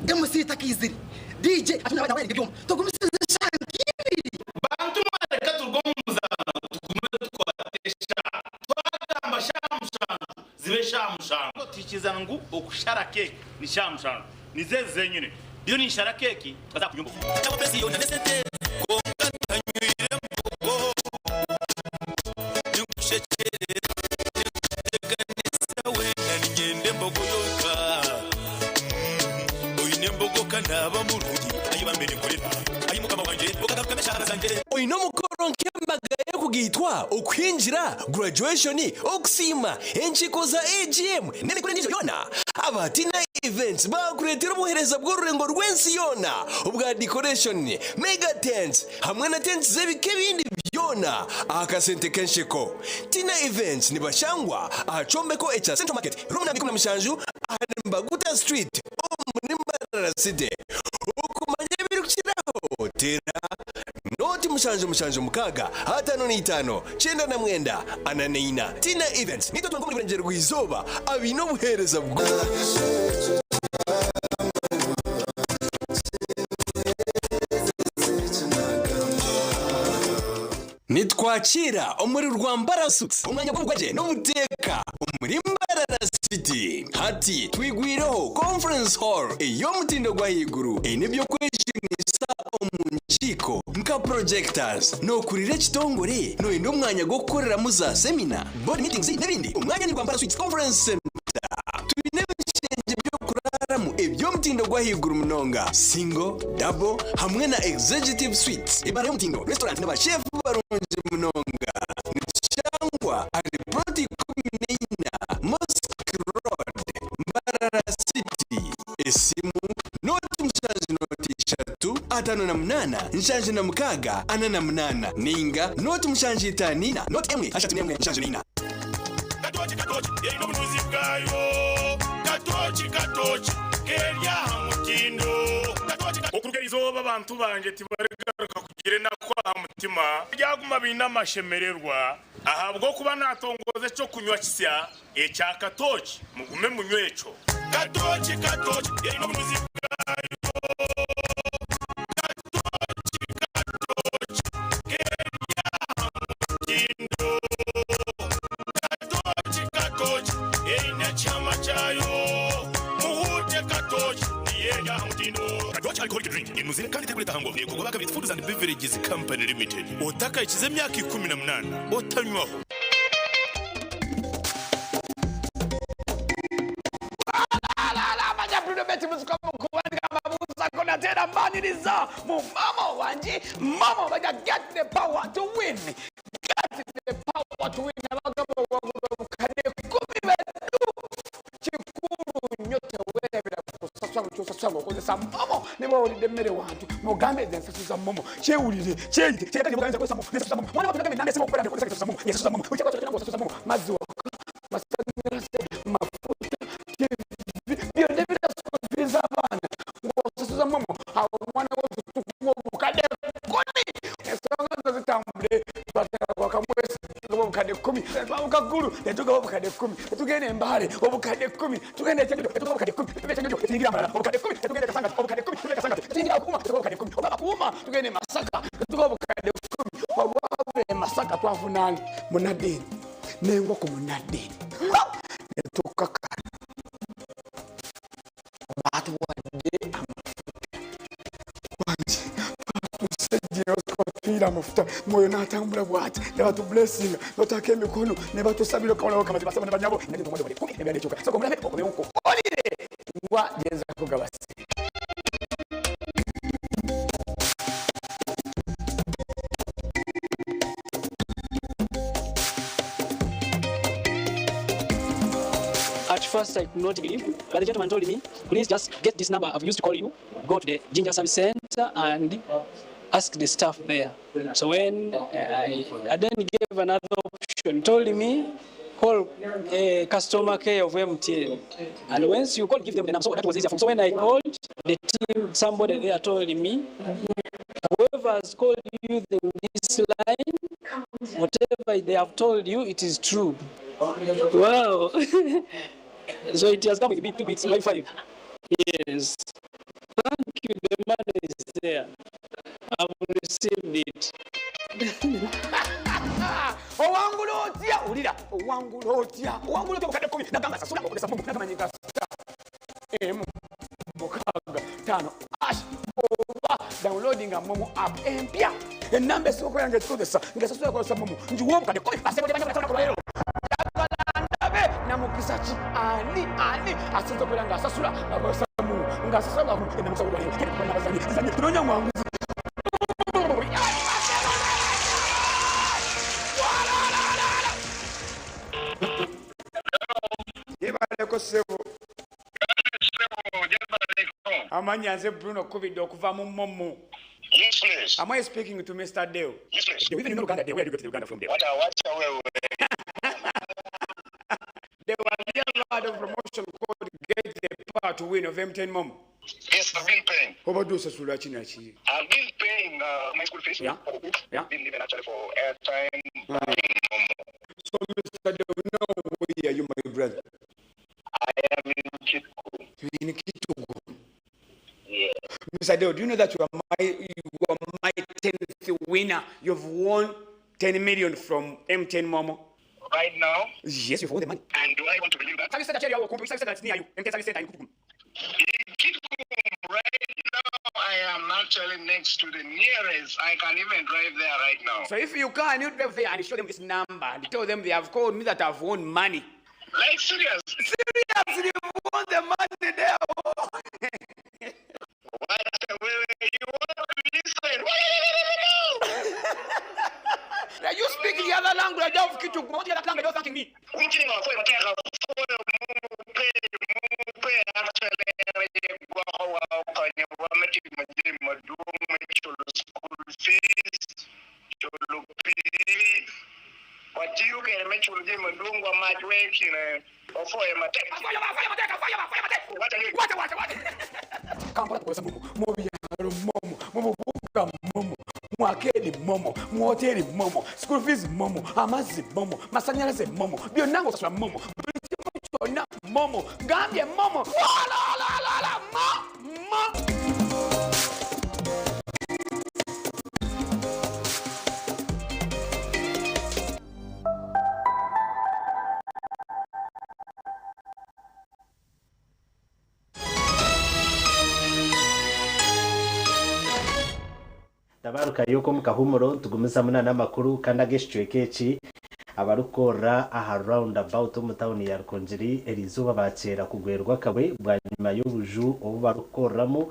MC takaizire, DJ ati nawe yarenga ebyoma, tugumisirize eshaaha nk'ibiri. Bantu mwe reka turuge omu muzaano tugume tukwate eshaaha. Twagamba shaaha mushanju zibe shaaha mushanju. Twikiriza ngu okushara keeki ni shaaha mushanju. Nizo ezi zenyine. Ndiyo ninshara keeki twaza kunywa embogo. Oine omukoro nk'embaga y'okugaitwa, okuhingira, graduation, okusiima, enkiiko za AGM n'emikoro endiijo yoona? Aba Tina Events baakureetera obuheereza bw'orurengo rw'ensi yoona obwa decoration, mega tents hamwe na tents z'ebika ebindi byona aha kasente k'ensheko. Tina Events nibashangwa aha kyombeko ekya Central Market, room namba 17 ahari Mbaguta Street omuri Mbarara City. Okumanya ebirikukiraho teera Nooti 776 55 99 44. Tina Events nitwe twenka omuri Burengyerwa Izooba abaine obuheereza bwa. Nitwakiira omuri Rwambara Suites omwanya gw'obugwagye n'obuteeka omuri Mbarara City. Hati twigwireho Conference Hall ey'omutindo gw'ahaiguru eine eby'okwejunisa omu nkiiko nka projectors. Nookurira ekitongore? Nooyenda omwanya gw'okukoreramu za semina, board meetings n'ebindi? Omwanya ni Rwambara Suites Conference Centre. Twine ebishengye by'okuraaramu eby'omutindo gw'ahaiguru munonga, single, double hamwe na executive suites, ebaara y'omutindo, restaurant na basheefu barungi munonga. Nitushangwa ahari plot 14 Mosque Road, Mbarara City. Esimu, 0 7 0 3 58 76 48 ninga 0 7 5 4 0 1 3 74. Katoki katoki eine obunuzi bwayo Katoki katoki keri aha mutindo Katoki katoki. Okuruga erizooba abantu bangye tibarigaruka kugira enaku aha mutima, baryaguma baine amashemererwa, ahabw'okuba naatongoza eky'okunywa kisya ekya katoki, mugume munywe ekyo. Katoki katoki eine obunuzi bwayo Katoki. Otakahikize emyaka 18, otanywaho. Kikulu nnyo teweerabira kusasula buli kyosasula ng'okozesa momo ne bw'owulidde emmere wantu mugambe ezo ensasu za momo kyewulire kyeyite kyeyaganye kozesa momo nesasuza momo mwana watulaga enamba esinga okubeera nkozesa esasuza momo yesasuza momo buli kyakola ng'osasuza momo mazzi waka masannyalaze mafuta tv byonna ebirasuubiza abaana ng'osasuza momo awo omwana wo tukuwa obukadde kumi ensonga zo zitambule twateeka kwakamwesi tugaba obukadde 10 twabuka ggulu ne tugaba obukadde 10 ne tugenda e Mbale obukadde 10 tugenda e Kyenjojo ne tugaba obukadde 10 tugenda e Kyenjojo ne tuyingira Mbarara obukadde 10 ne tugenda e Kasangati obukadde 10 tugenda e Kasangati ne tuyingira Okuuma ne tugaba obukadde 10 oba Bakuuma tugenda e Masaka ne tugaba obukadde 10 olwava e Masaka twafuna munnaddiini n'engwa ku munnaddiini ne tukkakana batuwadde amafuta wangi twatusejjero twafiira amafuta mwoyo n'atambula bwati ne batublessinga batako emikono ne batusabira okawolawo kamazi basabo ne banyabo ebyadekyoka soka omulabe okomewo olire ngwa gyenza kugabasi. At first, I could not believe, but the gentleman told me, please just get this number I've used to call you, go to the Jinja Service Center and ask the staff there. So when I then gave another option, told me, call customer care of MTN. And once you call, give them the number. So that was easier for me. So when I called the team, somebody there told me, whoever has called you using this line, whatever they have told you, it is true. Wow. So it has come with me 2 weeks, Wi-Fi. Yes. Thank you. The money is there. I've received it. Owangula otya? Wulira, owangula otya? Owangula otya obukadde 10? Nagamba sasula ng'okozesa momo. Nagamba nyiga star emu mukaaga ttaano ash oba downloading momo app empya. Ennamba esooka yange ekikozesa ng'esasula ekozesa momo ngiwa obukadde 10. Basebo tebanya bataona ku lwaleero. Njagala ndabe namukisa ki ani ani asinza okubeera ng'asasula ng'akozesa momo ng'asasula nga momo enamukisa olwaleero. Nabazanyi zanyi tunoonya mwanguzi. Yebaleko ssebo. Amannya nze Bruno Kubidde okuva mu Momo. Yes, please. Am I speaking to Mr. Deo? Yes, please. Do you even know Uganda, Deo? Where do you get to Uganda from, Deo? What a, what a, where, where? There was a lot of promotion called Get the Power to Win of MTN Momo. Yes, I've been paying. Obadde osasula ki na ki? I've been paying my school fees. Yeah. Yeah. Been even actually for airtime. Buying Momo. So, Mr. Deo, now where are you, my brother? I am in Kitgum. You're in Kitgum. Yeah. Mr. Deo, do you know that you are my 10th winner? You've won 10 million from MTN Momo. Right now? Yes, you've won the money. And do I want to believe that? Service center, service center that's near you. MTN service center in Kitgum. In Kitgum, right now, I am actually next to the nearest. I can even drive there right now. So if you can, you drive there and show them this number and tell them they have called me that I've won money. Like, serious? Seriously, you've won the money there. What? Wait, you want to listen? Are you speaking the other language of Kitgum? What the other language? You're thanking me. Kampala tukozesa momo, mu byalo momo, mu bubuga momo, mu arcade momo, mu hoteli momo, school fees momo, amazzi momo, masanyalaze momo, byonna ng'osasula momo, buli kimu kyonna momo, gambye momo, la la la la mo mo. Ndaba Twarukayo okwo omu kahumuro nitugumizamu na n'amakuru kandi ag'ekicweka eki abarikukorera aha round about omu tauni ya Rukungiri eriizooba baakyera kugwerwa akabwe bwanyima y'obuju obu barikukoreramu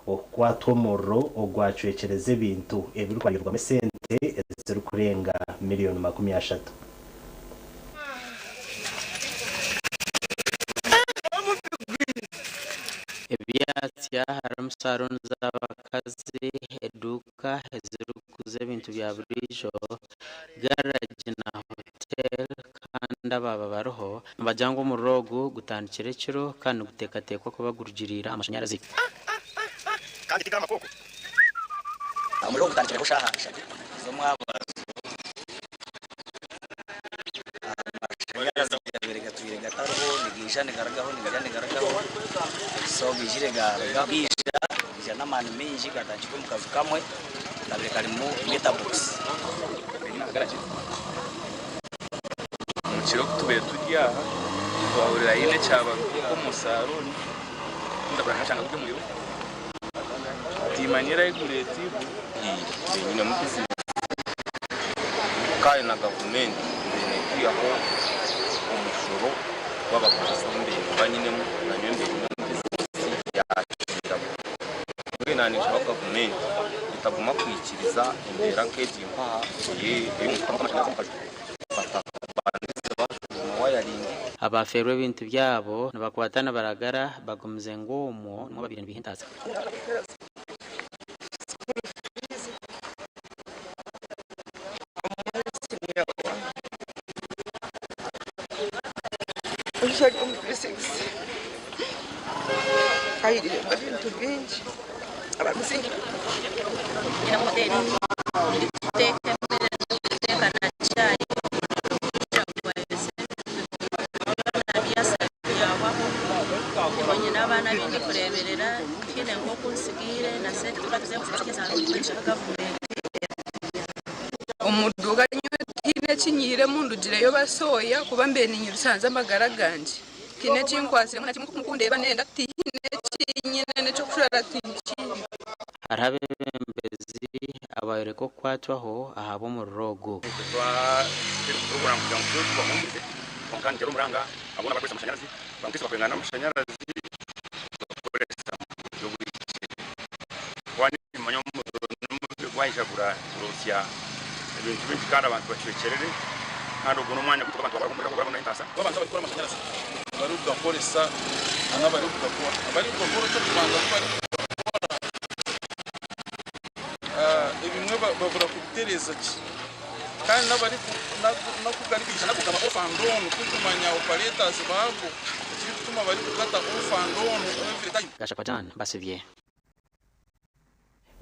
okukwatwa omuriro ogwacwekyereza ebintu ebirikubarirwamu esente ezirikurenga miriyoni 30. Ebyatsya harimu saruuni z'abakazi, eduuka ezirikuguza ebintu bya buriijo, garagi na hoteeri kandi abaaba bariho nibagira ngu omuriro ogu gutandikire ekiro kandi niguteekateekwa kuba gurugiriire aha mashanyarazi. Omuriro ogu gutandikireho shaaha ishatu z'omwabazyo. Amashanyarazi gabaire gatwire gatariho nigaija nigarugaho nigaija nigarugaho so gaijire garugaho gaija gaija n'amaani maingi gatandikirwa omu kaju kamwe kabaire karimu meter box. Omu kiro ku tubaire turi aha twahurira haine ekyabaruka omu saruuni ndakora nashanga guri omuriro timanyire ahi gureetirwe. Nyinemu bizinesi kandi na gavumenti ebaire netwihaho omushoro gw'abakozesa obu mbaire nimba nyinemu nanyowe mbaire nyinemu bizinesi yakiramu. Mbwenu naaba ninshaba gavumenti etaguma kwikiriza embeera nk'egi mpaha ey'omuntu kutamu amashanyarazi omu kaju batabandize bashwijuma wayaringi. Abaafeerwa ebintu byabo nibakwata nibaragara bagumize ngu omwo nimwo babaire nibaiha entaasa. Omu duuka nyowe tihaine eki nyihiremu ndugireyo basyoya kuba mbaire ninyirusanza amagara gangye. Tihaine eki nkwatsiremu na kimwe nk'oku mukundeeba nenda tihaine eki nyine n'eky'okujwara tinkiine. Hariho abeebembezi abayoreka okukwatwaho ahabw'omuriro ogu. Twateera kugira ngu tubahumurize kwonka nigyera omuranga aboona abarikukoresa amashanyarazi bamutwise bakwengana n'amashanyarazi bakukoresa omu buryo obuhikire. Kuba nimumanya omuriro nimubi gwaija gurosya ebintu bingi kandi abantu bacwekyerere kandi ogu n'omwanya gwaitu abantu abarikuhumuriraho barabona entaasa. Abantu abarikukora amashanyarazi barikugakoresa n'abarikugakora. Abarikugakora eky'okubanza ku barikugakora ebimwe babura kubitereeza gye kandi n'aku garikwija nago gaba off and on kurikumanya operators baago ekirikutuma barikugata off and on every time. Gashakwa John, Basibye.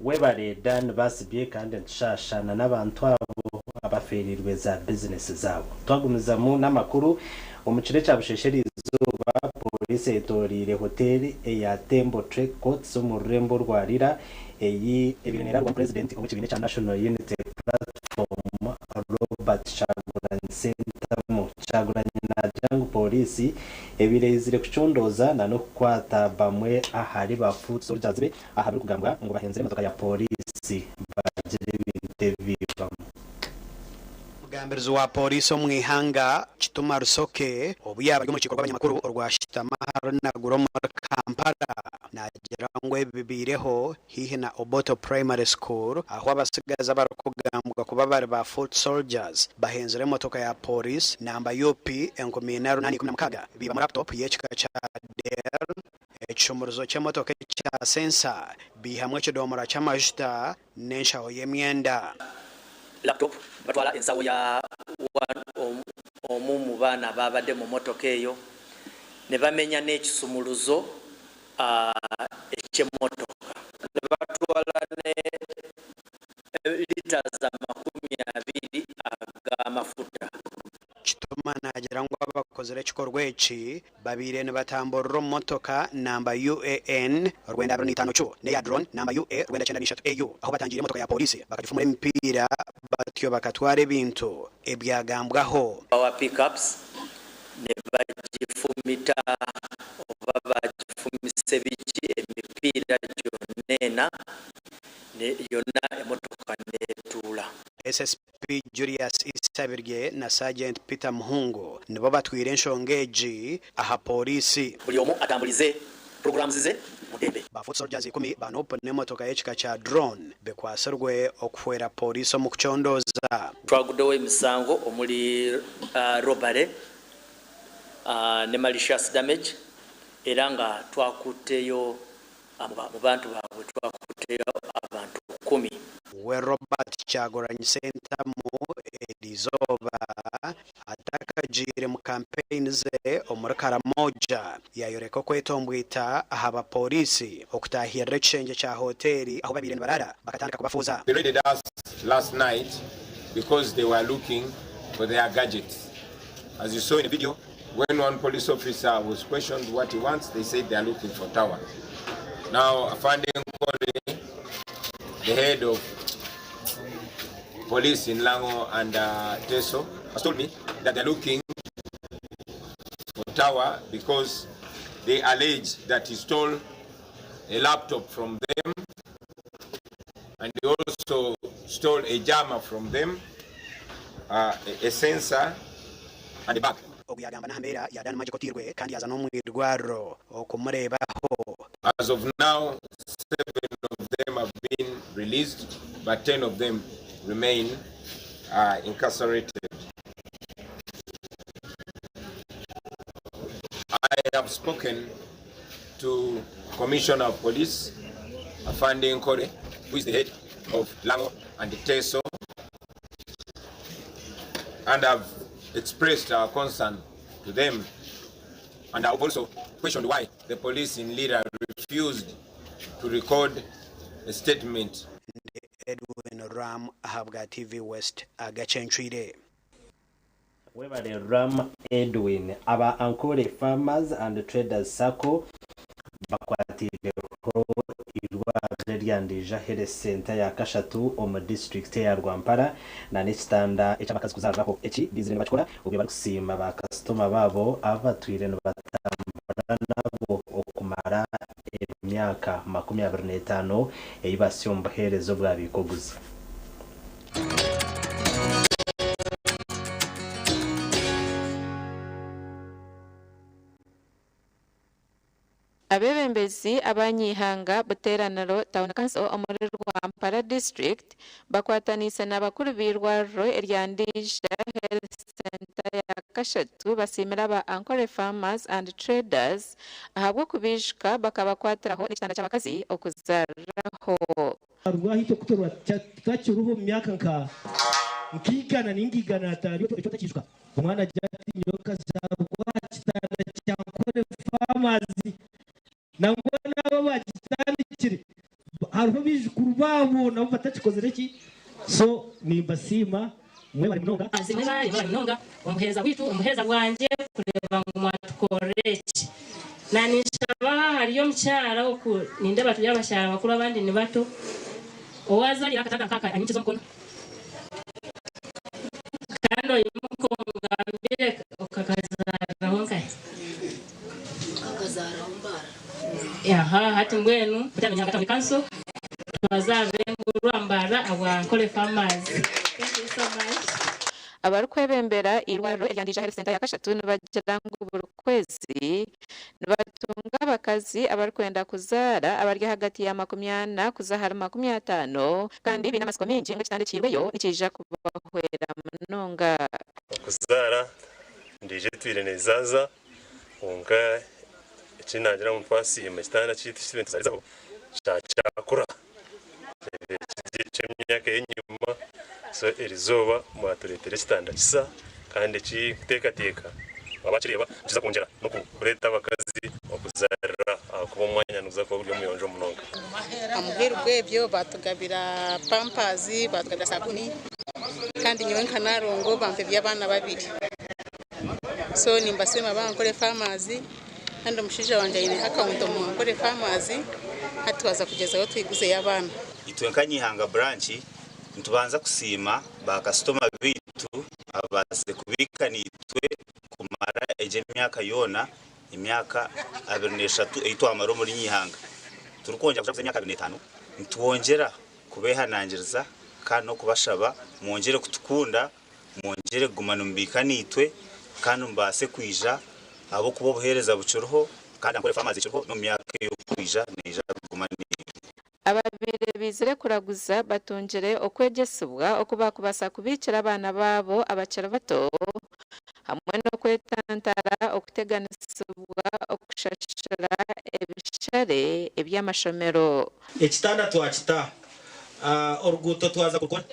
Webare Dan Basibye kandi nitushashana n'abantu abo abafeereirwe za bizinesi zaabo. Twagumizamu n'amakuru, omu kiro ekya busheeshe eriizooba pooriisi eyetoreire hoteeri eya Tembo Trek Courts omu rurembo orwa Lira ei ebaire neeraarwamu Purezidenti ow'ekibiina ekya National Unity Platform Robert Kyagulanyi Ssentamu. Kyagulanyi naagira ngu pooriisi ebaire eizire kucondooza n'okukwata bamwe ahari ba foot soldiers be aha birikugambwa ngu bahenzire emotoka ya pooriisi bagira ebintu ebi baibamu. Omugambirizi wa Pooriisi omu ihanga, Kituma Rusoke obu yaaba ari omu rukiiko rw'abanyamakuru orwashutama aha Runagura omuri Kampala naagira ngu ebi bibaireho haihi na Obote Primary School ahu abatsigazi abarikugambwa kuba bari ba foot soldiers bahenzire emotoka ya Pooriisi namba UP 4816 baibamu laptop y'ekika kya Dell, ekishumuruzo ky'emotoka ekya sensor, baihamu ekidomora ky'amajuta n'enshaho y'emyenda. Laptop batwala ensawo ya omu mu baana abaabadde mu mmotoka eyo ne bamenya n'ekisumuluzo eky'emmotoka. Ne batwala ne litres 20 ag'amafuta. Kituma naagira ngu abakozire ekikorwa eki babaire nibatamburira omu motoka namba UAN 925 Q n'eya drone namba UA 93 AU ahu batangiire emotoka ya pooriisi bakagifumura emipiira batyo bakatwara ebintu ebyagambwaho. Power pickups ne bagifumita oba bagifumisa biki emipiira gyonna ena yonna emotoka. Julius Isabirye na Sergeant Peter Muhungu nibo batwire enshonga egi aha pooriisi. Buri omu atambulize programs ze mudembe. Ba foot soldiers ikumi ba NUP n'emotoka y'ekika kya drone bikwatsirwe okuhwera pooriisi omu kucondooza. Twaguddewo emisango omuli robbery ne malicious damage era nga twakutteyo mu bantu baabwe twakutteyo abantu kkumi. We Robert Kyagulanyi Ssentamu eriizooba atakagiire mu kampeyini ze omuri Karamoja yayoreka okwetombwita aha bapooriisi okutaahirira ekishengye kya hoteeri ahu babaire nibaraara bakatandika kubafuuza. They raided us last night because they were looking for their gadgets. As you saw in the video, when one police officer was questioned what he wants, they said they are looking for tower. Now, Afande Nkore, the head of police in Lango and Teso, has told me that they're looking for Tower because they allege that he stole a laptop from them and he also stole a jammer from them, a sensor and a bag. Ogu yaagamba n'aha mbeera ya Dan Magic oteirwe kandi yaaza n'omu irwariro okumureebaho. As of now, 7 of them have been released, but 10 of them remain incarcerated. I have spoken to Commissioner of Police, Afande Nkore, who is the head of Lango and Teso, and have expressed our concern to them. And I've also questioned why the police in Lira refused to record a statement. Ndi Edwin Ram ahabwa TV West agacencwire. Webale Ram Edwin. Aba Ankole Farmers and Traders Sacco bakwatireho irwariro erya Ndija Health Center ya kashatu omu disiturikiti eya Rwampara na n'ekitanda eky'abakazi kuzaariraho. Eki baizire nibakikora obwe barikusiima ba kasitoma baabo abu batwire nibatambura nabo okumara emyaka 25 ei basya omu buheereza obwabiika oguzi. Abeebembezi abanyihanga Buteraniro Town Council omuri Rwampara District bakwataniise n'abakuru b'eirwariro erya Ndija Health Centre ya kashatu basiimire aba Ankole Farmers and Traders ahabw'okubiijuka bakabakwatiraho n'ekitanda ky'abakazi okuzaariraho. Rwahita okutorwa tutakiriho omu myaka nka nk'igana ninga igana atari ekyo otakiijuka omwana agira ati nyowe nkazaarwa aha kitanda kya Ankole Farmers nangwa n'abo abakitandikire hariho baijukuru baabo nabo batakikozire ki so nimbasiima mwebare munonga. Mwebare mwebare munonga omuheereza waitu omuheereza bwangye kureeba ngu mwatukorera eki. Naninshaba hariyo omukyara oku nindeeba turi abakyara bakuru abandi ni bato owazarira akatanda nkaka anyikize omukono kandi oyimuke omugambire okakazariraho nkahi. Aha hati mbwenu Buteraniro Town Council twazarira enguru Mbarara abwa Ankole Farmers. Thank you so much. Abarikwebembera eirwariro erya Ndija Health Centre ya kashatu nibagira ngu buri kwezi nibatunga abakazi abarikwenda kuzaara abari ahagati ya 40 kuza ahari 50 kandi baine amatsiko maingi ngu ekitanda ekihairweyo nikiija kubahwera munonga. Okuzaara Ndija etwire neezaaza kwonka eki naagira ngu twasiima ekitanda kyaitu eki turiyo nituzaarizaho kyakura eky'emyaka ey'enyima so erizooba mwatureetera ekitanda kisa kandi ekikuteekateeka waaba wakireeba nikiza kwongyera n'okureeta abakazi okuzaarira ahakuba omwanya niguza kuba guri omuyonjo munonga. Amuheru gw'ebyo batugabira pampers, batugabira sabuni kandi nyowe nka Narongo bampa eby'abaana babiri. So nimbasiima ba Ankole Farmers kandi omushaija wangye aine account omu Ankole Farmers hati twaza kugyezaho twiguzeyo abaana. Itwe nka Nyihanga branch nitubanza kusiima ba kasitoma baitu ababaasize kubiika naitwe kumara egi emyaka yoona, emyaka 23 ei twamara omuri Nyihanga. Turikwongyera kujaguza emyaka 25, nitwongyera kubeehanangiriza Kandi n'okubashaba mwongyere kutukunda, mwongyere kuguma nimubiika naitwe kandi mubaase kwija ahabw'okuba obuheereza bukiriho kandi Ankole Farmers ekiriho n'omu myaka ey'okwija neija kuguma neija. Ababaire baizire kuraguza batungire okwegyesibwa oku baakubaasa kubiikira abaana baabo abakiri bato hamwe n'okwetantara okuteganisibwa okushashura ebishare eby'amashomero. Ekitanda twakita, oruguuto twaza kurukora,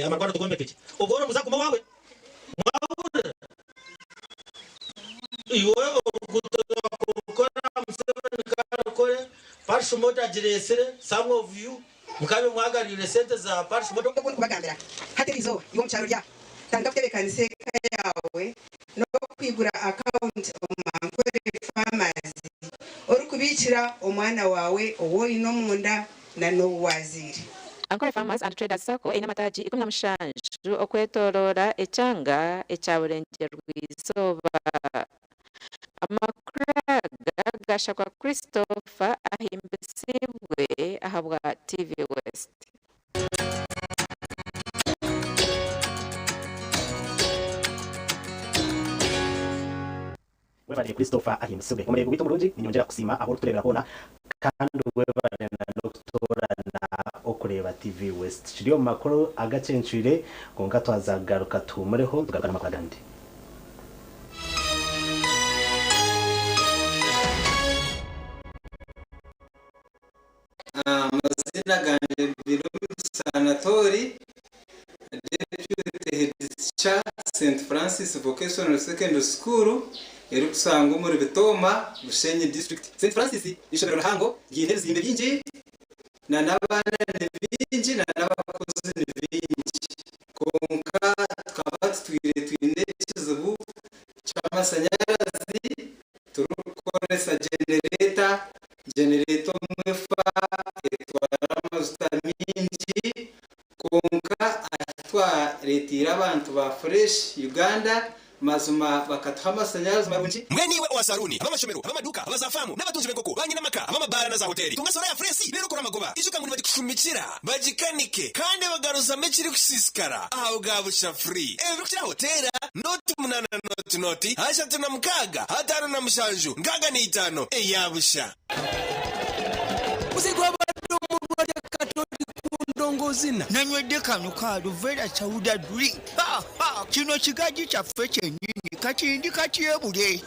amarwariro tugombeke gye. Obwo ori muza kuguma owaawe? Mwahurira? Iwe oruguuto twakurukora, Museveni karukore, Parish Motor agireetsire, some of you mukabe mwagariire sente za Parish Motor. Oku ndikubagambira hati eri izooba, iwe omu kyaro rya, tandika kutebeekanisa eka yaawe n'okwigura akawunti omu Ankole Farmers orikubiikira omwana waawe ou oine omunda na n'ou waazaire. Ankole Farmers and Traders Sacco eine amataagi 17 okwetooroora ekyanga ekya Burengyerwa-izooba. Amakuru aga gashakwa Christopher ahimbisibwe ahabwa TV West. Webare Christopher Ahimbisibwe. Omureebi waitu omurungi, ninyongyera kukusiima ahu orikutureebera hoona kandi webare na n'okutoorana okureeba TV West. Tukiri omu makuru agacencwire kwonka twaza kugaruka tuhumureho tugaruka n'amakuru agandi. Amazina gangye Birungi Anatoli, Deputy Head Teacher St Francis Vocational Secondary School erikushangwa omuri Bitooma, Bushenyi District. St Francis n'eishomero rihango ryine ebizimbe bingi na n'abaana ni baingi na n'abakozi ni baingi kwonka tukaba tutwire twine ekizibu ky'amashanyarazi turikukoresa genereeta, genereeta omwe efa etwara amajuta maingi kwonka ahi twareeteire abantu ba Fresh Uganda mazima bakatuha amashanyarazi marungi. Mbwenu iwe owa saruuni, ab'amashomero, ab'amaduuka, aba zaafaamu, n'abatunzi b'enkoko, ba nyinamaka, ab'amabaara na zaahoteeri, tunga soora ya Fresh reero okore amagoba. Ijuka ngu nibagikushumikira, bagikanike, kandi bagaruzamu ekirikusiisikara aha bwa busha free. Ebirikukiraho teera nooti munaana nooti nooti 36 57 65 eya busha. Muze gwabadde omulwa lya Katoli ku ndongo zina. Nanywedde kano ka Aluvera Sauda drink. Ha ha! Kino kigajji kyaffe kyennyini kati ndi katyebule.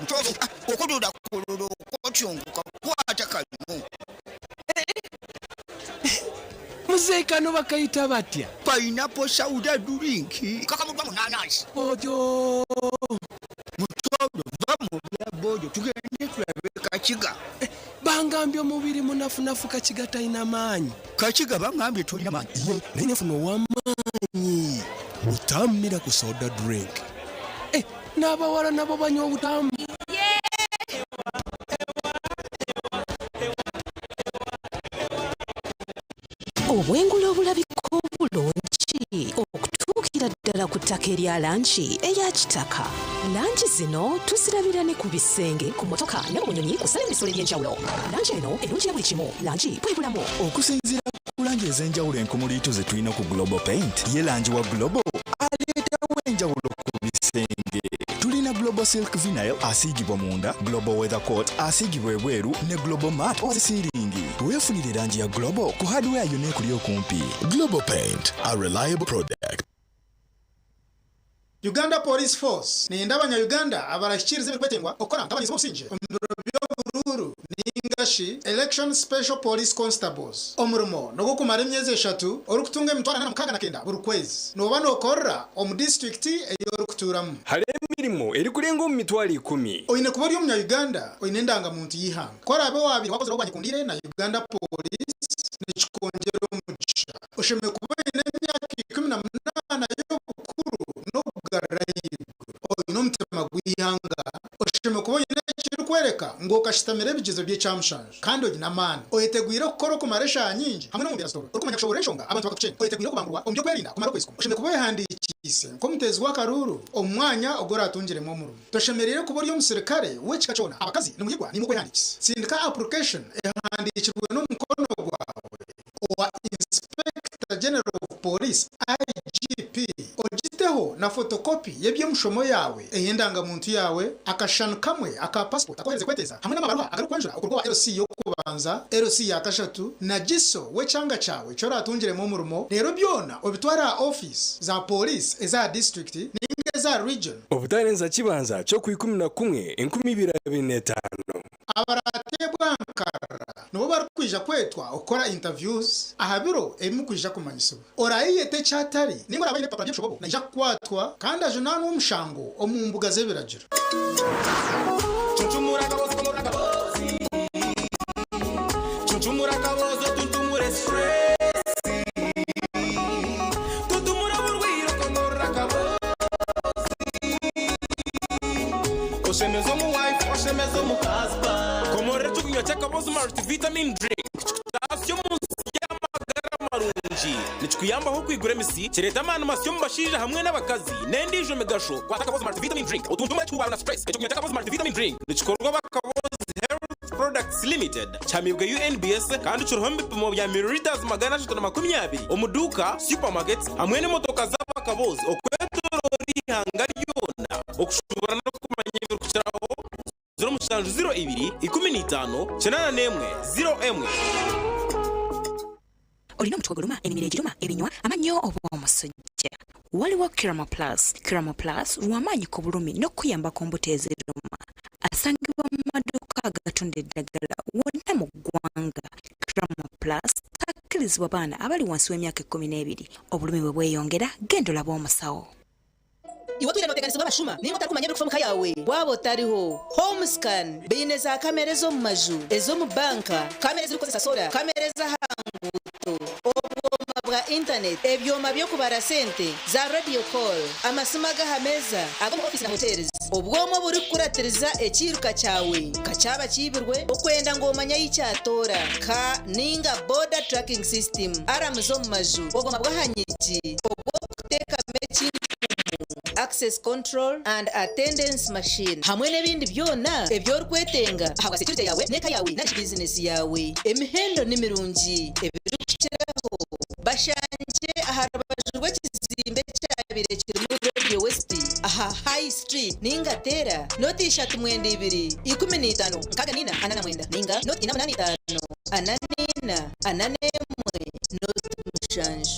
Ntobo, okududa kulula okotyongoka kwata kano. Muzeeyi kano bakayita batya? Pineapple Sauda drink. Kakamuddwa mu naanansi. Ojo. Mutondo va mu bya bojo tugende tulabe Kakiga. Bangambye omubiri munafunafu Kakiga talina maanyi. Kakiga bangambye tolina maanyi. Ye naye nefuna ow'amaanyi. Butamu miracle soda drink. Eh, n'abawala nabo banywa obutamu. Obwengula obulabika obulungi okutuukira ddala ku ttaka erya langi eya kitaka. Langi zino tuzirabira ne ku bisenge, ku mmotoka ne mu bunyonyi kw'ossa n'ebisolo eby'enjawulo. Langi eno erungi ya buli kimu. Langi bwe bulamu. Okusinziira ku langi ez'enjawulo enkumuliitu ze tulina ku Global Paint, ye langi wa Global aleetawo enjawulo ku bisenge. Tulina Global Silk Vinyl asiigibwa munda, Global Weather Coat asiigibwa ebweru ne Global Matte owa siringi. Weefunire langi ya Global ku hardware yonna ekuli okumpi. Global Paint, a reliable product. Uganda Police Force neyenda abanya-Uganda abarahikiriza ebirikwetengwa okukora nk'abarinzi b'obusingye omu biro by'oburuuru ninga shi Election Special Police Constables. Omurimo n'ogw'okumara emyezi eshatu orikutunga 469 buri kwezi. Nooba nookorera omu disiturikiti ei orikutuuramu. Hariho emirimo erikurenga omu 100,000. Oine kuba ori Omunya-Uganda oine endangamuntu y'eihanga. Ku oraabe waabaire wakozire obwanyekundiire na Uganda Police nikikwongyera omugisha. Oshemereire kuba oine emyaka 18 y'obukuru n'okugarura ahaiguru. Oine omutima gw'eihanga. Oshemereire kuba oine ekirikworeka ngu okashitamira ebigyezo by'ekyamushanju kandi oine amaani. Oyetegwire kukora okumara eshaaha nyingi hamwe n'omu mbeera zitooro. Orikumanya kushoboorora enshonga abantu bakakuceenga. Oyetegwire okubangurwa omu by'okwerinda kumara okwezi kumwe. Oshemereire kuba oyehandiikiise nk'omuteezi w'akaruuru omu mwanya ogu oraatungiremu omurimo. Toshemereire kuba ori omusirikare w'ekika kyona. Abakazi nimuhigwa naimwe okwehandiikisa. Sindika apurukeshoni ehandiikirwe n'omukono gwawe. Owa Inspector General of Police, IGP, ogiteho na fotokopi y'eby'emishomo yaawe, ey'endangamuntu yaawe, akashushani kamwe aka pasipoti aku oherize kweteeza hamwe n'amabaruha agarikwanjura okuruga owa LC y'okubanza, LC ya kashatu na GISO w'ekyanga kyawe eki oratungiremu omurimo reero byona obitware aha ofiisi za pooriisi ez'aha disiturikiti ninga eza region. Obutarenza kibanza ky'okwikumi na kumwe 2025. Abarateebwa aha nkarara nibo barikwija kwetwa okukora interviews aha biro ebi murikwija kumanyisibwa. Oraayeyeta eki atari ninga oraabe aine ebipapura by'ebishobobo naija kukwatwa kandi ajunaanwe omushango omu mbuga z'ebiragiro. Cuncumura akabozi komorora akabozi Cuncumura akabozi otuntumure stress Tuntumura oburwaire okomorora akabozi Oshemeze omu wife oshemeze omu husband Komorora ekyokunywa ky'akabozi multivitamin drink kikutaasya omu nsi y'amagara marungi. Nikikuyambaho okwigura emisi, kireeta amaani masya omu bashaija hamwe n'abakazi n'endiijo migasho. Kwata Akabozi Multivitamin Drink otuntumure ekikubaaro na stress. Ekyokunywa ky'Akabozi Multivitamin Drink nikikorwa aba Akabozi Health Products Limited, kihamiibwe UNBS kandi kiriho omu bipimo bya millilitres 320 omu duuka, supermarkets hamwe n'emotoka z'aba Akabozi okwetoroora eihanga ryona okushuubura n'okumanya ebirikukiraho. 07 02 15 81 01. Olina omutwe oguluma, emimiro egiruma, ebinywa, amannyo oba omusujja? Waliwo Kiramo Plus. Kiramo Plus lw'amaanyi ku bulumi n'okukuyamba ku mbuto eziruma. Asangibwa mu maduuka agatunda eddagala wonna mu ggwanga. Kiramo Plus takkirizibwa baana abali wansi w'emyaka ekkumineebiri. Obulumi bwe bweyongera, genda olabe omusawo. Iwe otwire nooteganisibwa abashuma nainga otarikumanya ebirikufa omu ka yaawe? Waaba otariho, Home Scan baine za kamera ez'omu maju, ez'omu banka, kamera ezirikukozesa soora, kamera ez'aha nguuto, obwoma bwa intaneti, ebyoma by'okubara sente, za radio call, amasimu ag'aha meeza, ag'omu ofiisi na hotels, obwoma oburikukuratiriza ekiiruka kyawe nka kyaba kiibirwe, okwenda ngu omanye ahi kyatoora, ka nainga border tracking system, aramu z'omu maju, obwoma bw'aha nyigi, obw'okuteekamu ekinkumu, access control and attendance machine, hamwe n'ebindi byona ebi orikwetenga ahabwa securite yaawe n'eka yaawe nari shi bizinesi yaawe. Emihendo ni mirungi ebirikukiraho bashangye aha rubaju rw'ekizimbe ekyabaire kirimu Radio West aha High Street ninga teera noti ishatu mwenda ibiri 15 64 49 ninga noti ina munana itaano ana n'ina ana n'emwe noti mushanju.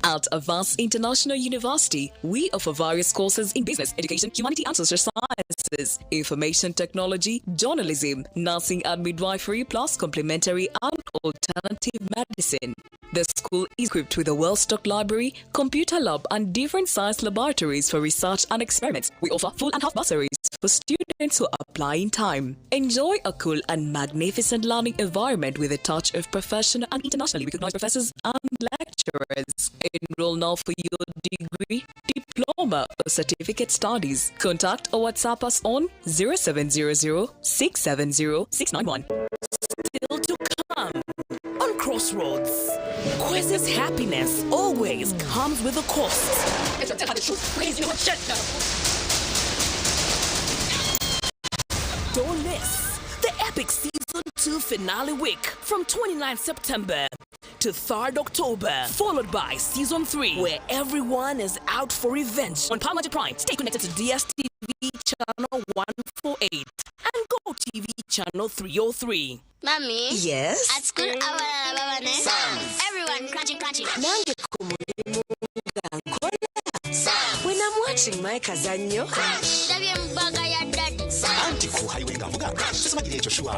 At Avance International University, we offer various courses in business, education, humanity and social sciences, information technology, journalism, nursing and midwifery, plus complementary and alternative medicine. The school is equipped with a well-stocked library, computer lab, and different science laboratories for research and experiments. We offer full and half bursaries for students who apply in time. Enjoy a cool and magnificent learning environment with a touch of professional and internationally recognized professors and lecturers. Enroll now for your degree, diploma, or certificate studies. Contact or WhatsApp us on 0700 670 691. Still to come on Crossroads. Kwesi's happiness always comes with a cost. Don't miss the epic season 2 finale week from 29 September to 3rd October, followed by season 3, where everyone is out for revenge. On Power Prime, stay connected to DSTV channel 148 and Go TV channel 303. Mommy? Yes? At school, abalala babane. Everyone crunching, crunching. Nange ku mulimu nga nkola. When I'm watching my kazannyo. Ndabye mu bag ya daddy. Anti ku highway nga nvuga simagira ekyo sure.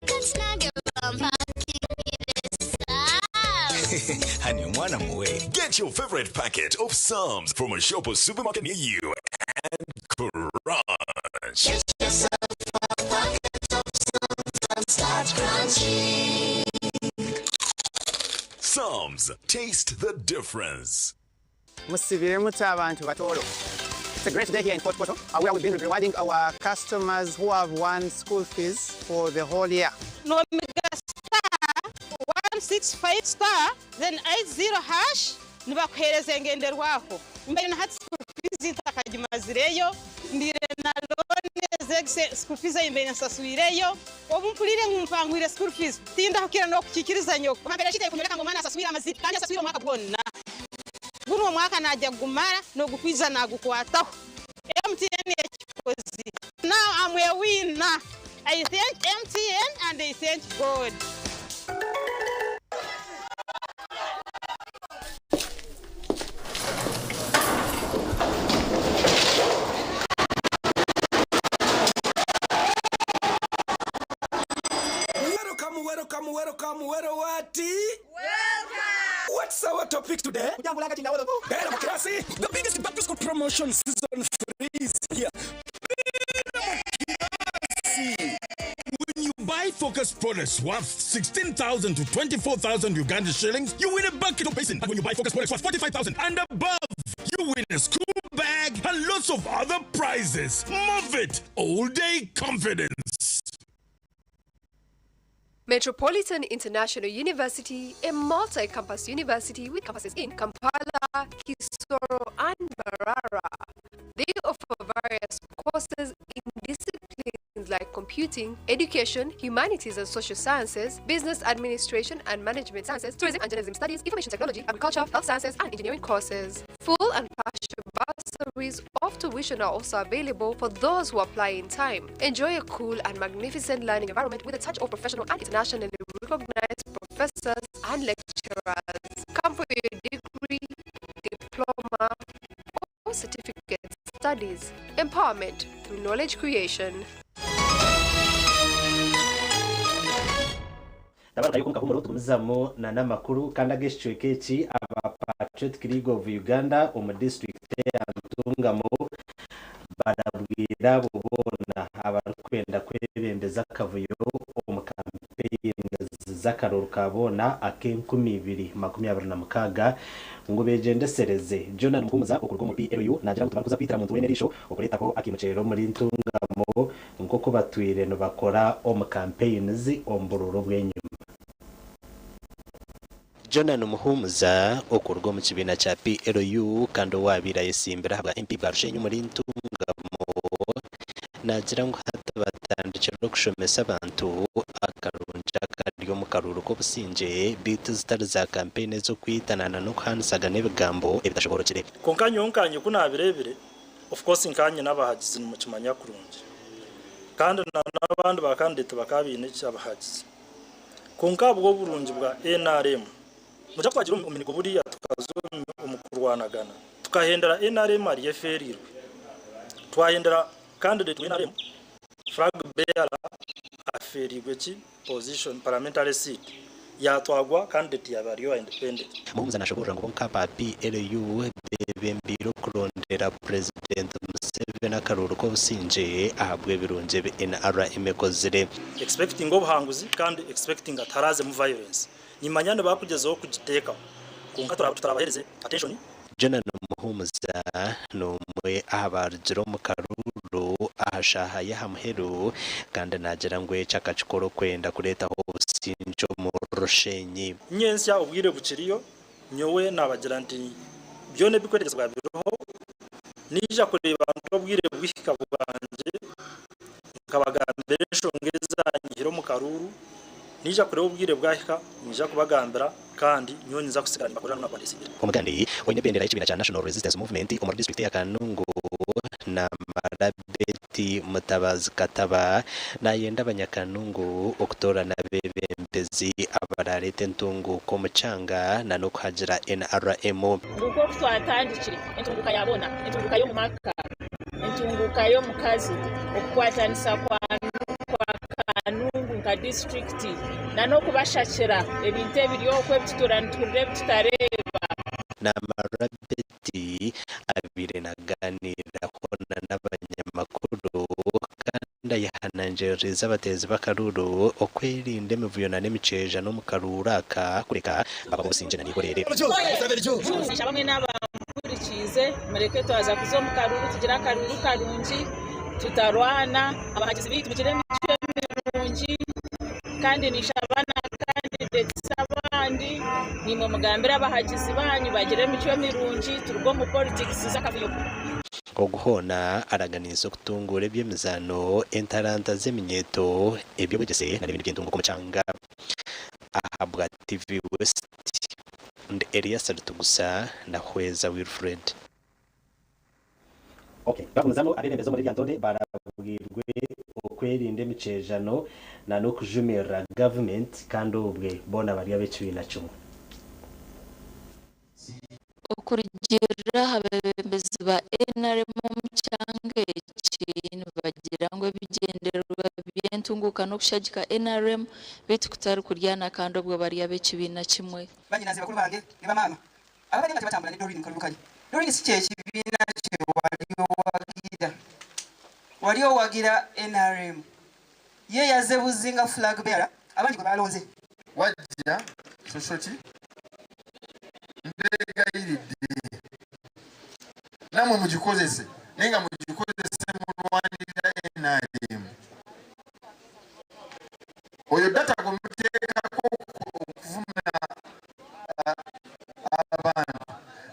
Kati nange bampakingire Sam's. Honey, omwana muwe. Get your favorite packet of Psalms from a shop or supermarket near you and crunch. Get yourself a packet of Psalms and start crunching. Psalms, taste the difference. Musibire mutya abantu ba Tooro. It's a great day here in Fort Portal, where we've been rewarding our customers who have won school fees for the whole year. Nomiga star 165 star then 80 hash nibakuhereza engenderwaho mbere na hati school fees ntakagimazireyo mbire na loan. Egi school fees ei mbaire nsaswireyo, obu mpuriire ngu mpangwire school fees, tindahukire n'okukiikiriza nyowe. Bampeera reciiti erikunyoreka ngu omwana asaswire amazire kandi asaswire omwaka gwona. Gunu omwaka naija kugumara n'ogukwija nagukwataho. MTN ekikozire. Now I'm a winner. I thank MTN and I thank God. Welcome, welcome, welcome, welcome, what? What's our topic today? Beera mu kirasi. The biggest back to school promotion season 3 is here. Beera mu kirasi. When you buy Focus products worth 16,000 to 24,000 Uganda shillings, you win a bucket of basin. And when you buy Focus products worth 45,000 and above, you win a school bag and lots of other prizes. Move it! All day confidence. Metropolitan International University, a multi-campus university with campuses in Kampala, Kisoro, and Mbarara. They offer various courses in disciplines like computing, education, humanities and social sciences, business administration and management sciences, tourism and journalism studies, information technology, agriculture, health sciences, and engineering courses. Full and partial bursaries of tuition are also available for those who apply in time. Enjoy a cool and magnificent learning environment with a touch of professional and internationally recognized professors and lecturers. Come for your degree, diploma, or certificate studies. Empowerment through knowledge creation. Ndabaruka yuko mukahumura tugumizamu na n'amakuru kandi ag'ekicweka eki aba Patriotic League of Uganda omu district ya Ntungamo barabwira abo boona abarikwenda kwebembeza akavuyo omu kampeyini z'akaruuru ka boona ak'e2026 ngu begyendesereze. Jonah Muhumuza okuruga omu PLU naagira ngu tibarikuza kwitira muntu weena eriisho okureetaho akaimukyerero omuri Ntungamo nk'oku batwire nibakora omu kampeyini omu buruuru obw'enyima. Jonan Muhumuza okuruga omu kibiina kya PLU kandi owaabaire ayesimbire ahabwa MP bwa Rushenyi omuri Ntungamo naagira ngu hati batandikire okushomesa abantu akarungi akari omu karuuru k'obusingye beitu zitari za kampeyini ez'okwitana n'okuhaanisagana ebigambo ebitashoboorokire. Kwonka nyowe nkanye ku naabireebire, of course nkanye n'abahagizi nimukimanya kurungi kandi na n'abandi ba candidate bakaba baine ki abahagizi. Kwonka ahabw'oburungi bwa nrm, noija twagira omu mihigo buriya tukaza omu kurwanagana tukahendera nrm ariyo efeereirwe. Twahendera candidate wa nrm flag bearer afeereirwe ki position parliamentary seat yaatwagwa candidate yaaba ari owa independent. Muhumuza nashoboorora ngu bo nk'aba PLU bebembeire okurondera Purezidenti Museveni akaruuru k'obusingye ahabw'ebirungi ebi NRM ekozire. Expecting obuhanguzi kandi expecting ati haraazemu violence. Nimanya nibakugyezaho kugiteekaho kwonka tutarabaheereze attention. Jonan Muhumuza n'omwe aha barugire omu karuuru aha shaaha y'aha muheru kandi naagira ngu eki akakikora okwenda kureetaho obusingye omu Rushenyi. Nyentsya obwire bukiriyo, nyowe naabagira nti, Byona ebirikwetegyesibwa biriho, naija kureeba nti obwire bwihika bwangye nkabagambira enshonga ezanyihire omu karuuru, naija kureeba obwire bwahika niija kubagambira kandi nyowe ninza kusigara nimbakorera n'obu nakuba ntetsimbire. Omugandi oine ebendera y'ekibiina kya National Resistance Movement omuri disiturikiti ya Kanungu, Namara Betty Mutabazi Kataba nayenda abanyakanungu okutoorana abeebembezi abaraareete entunguuka omu kyanga na n'okuhagira NRM. Ngu nk'oku twatandikire entunguuka ya boona, entunguuka y'omu maka, entunguuka y'omukazi, okukwatanisa kwa Kanungu nka disiturikiti na n'okubashakira ebintu ebiri okwo ebi tutuura nituhurira ebi tutareeba. Namara Betty abaire nagaaniiraho na n'abanyamakuru kandi ayehanangiririize abateezi b'akaruuru okwerinda emivuyo na n'emikyeja n'omu karuuru aka kureka babaha obusingye na n'eihoreere. Nshaba mwena abampurikiize mureke twaza kuza omu karuuru tugire akaruuru karungi tutarwana, abahagizi baitu mugire emicwe mirungi kandi ninshaba na candidates abandi naimwe mugambire abahagizi banyu bagire emicwe mirungi turuge omu politics z'akavuyo. Ogu hoona araganiise okutunguura eby'emizaano, entaranta z'eminyeeto, eby'obwegyese na n'ebindi by'entunguka omu kyanga. Ahabwa TV West, ndi Elias Rutugusa na Hweza Wilfred. Ok, Twagumizamu, abeebembezi omuri Lyantonde barabwirwe okwerinda emikyejano na n'okujumirira gavumenti kandi obwe boona bari ab'ekibiina kimwe. Okurugiirira aha beebembezi ba NRM omu kyanga eki nibagira ngu ebigyendererwa by'entunguuka n'okushagika NRM beitu kutari kuryana kandi obwo bari ab'ekibiina kimwe. Banyinaze bakuru bange ne bamaama ababadde nga tebatambula ne Doreen mu kalulu kali. Doreen si kye kibiina kye wali owagira. Wali owagira nrm. Ye yazze buzzi nga flag bearer abangi gwe baalonze. Wajja social ki? Mbeegayiridde nammwe mugikozese naye nga mugikozese mulwanirira nrm. Oyo data gwe muteekako okuvuma abantu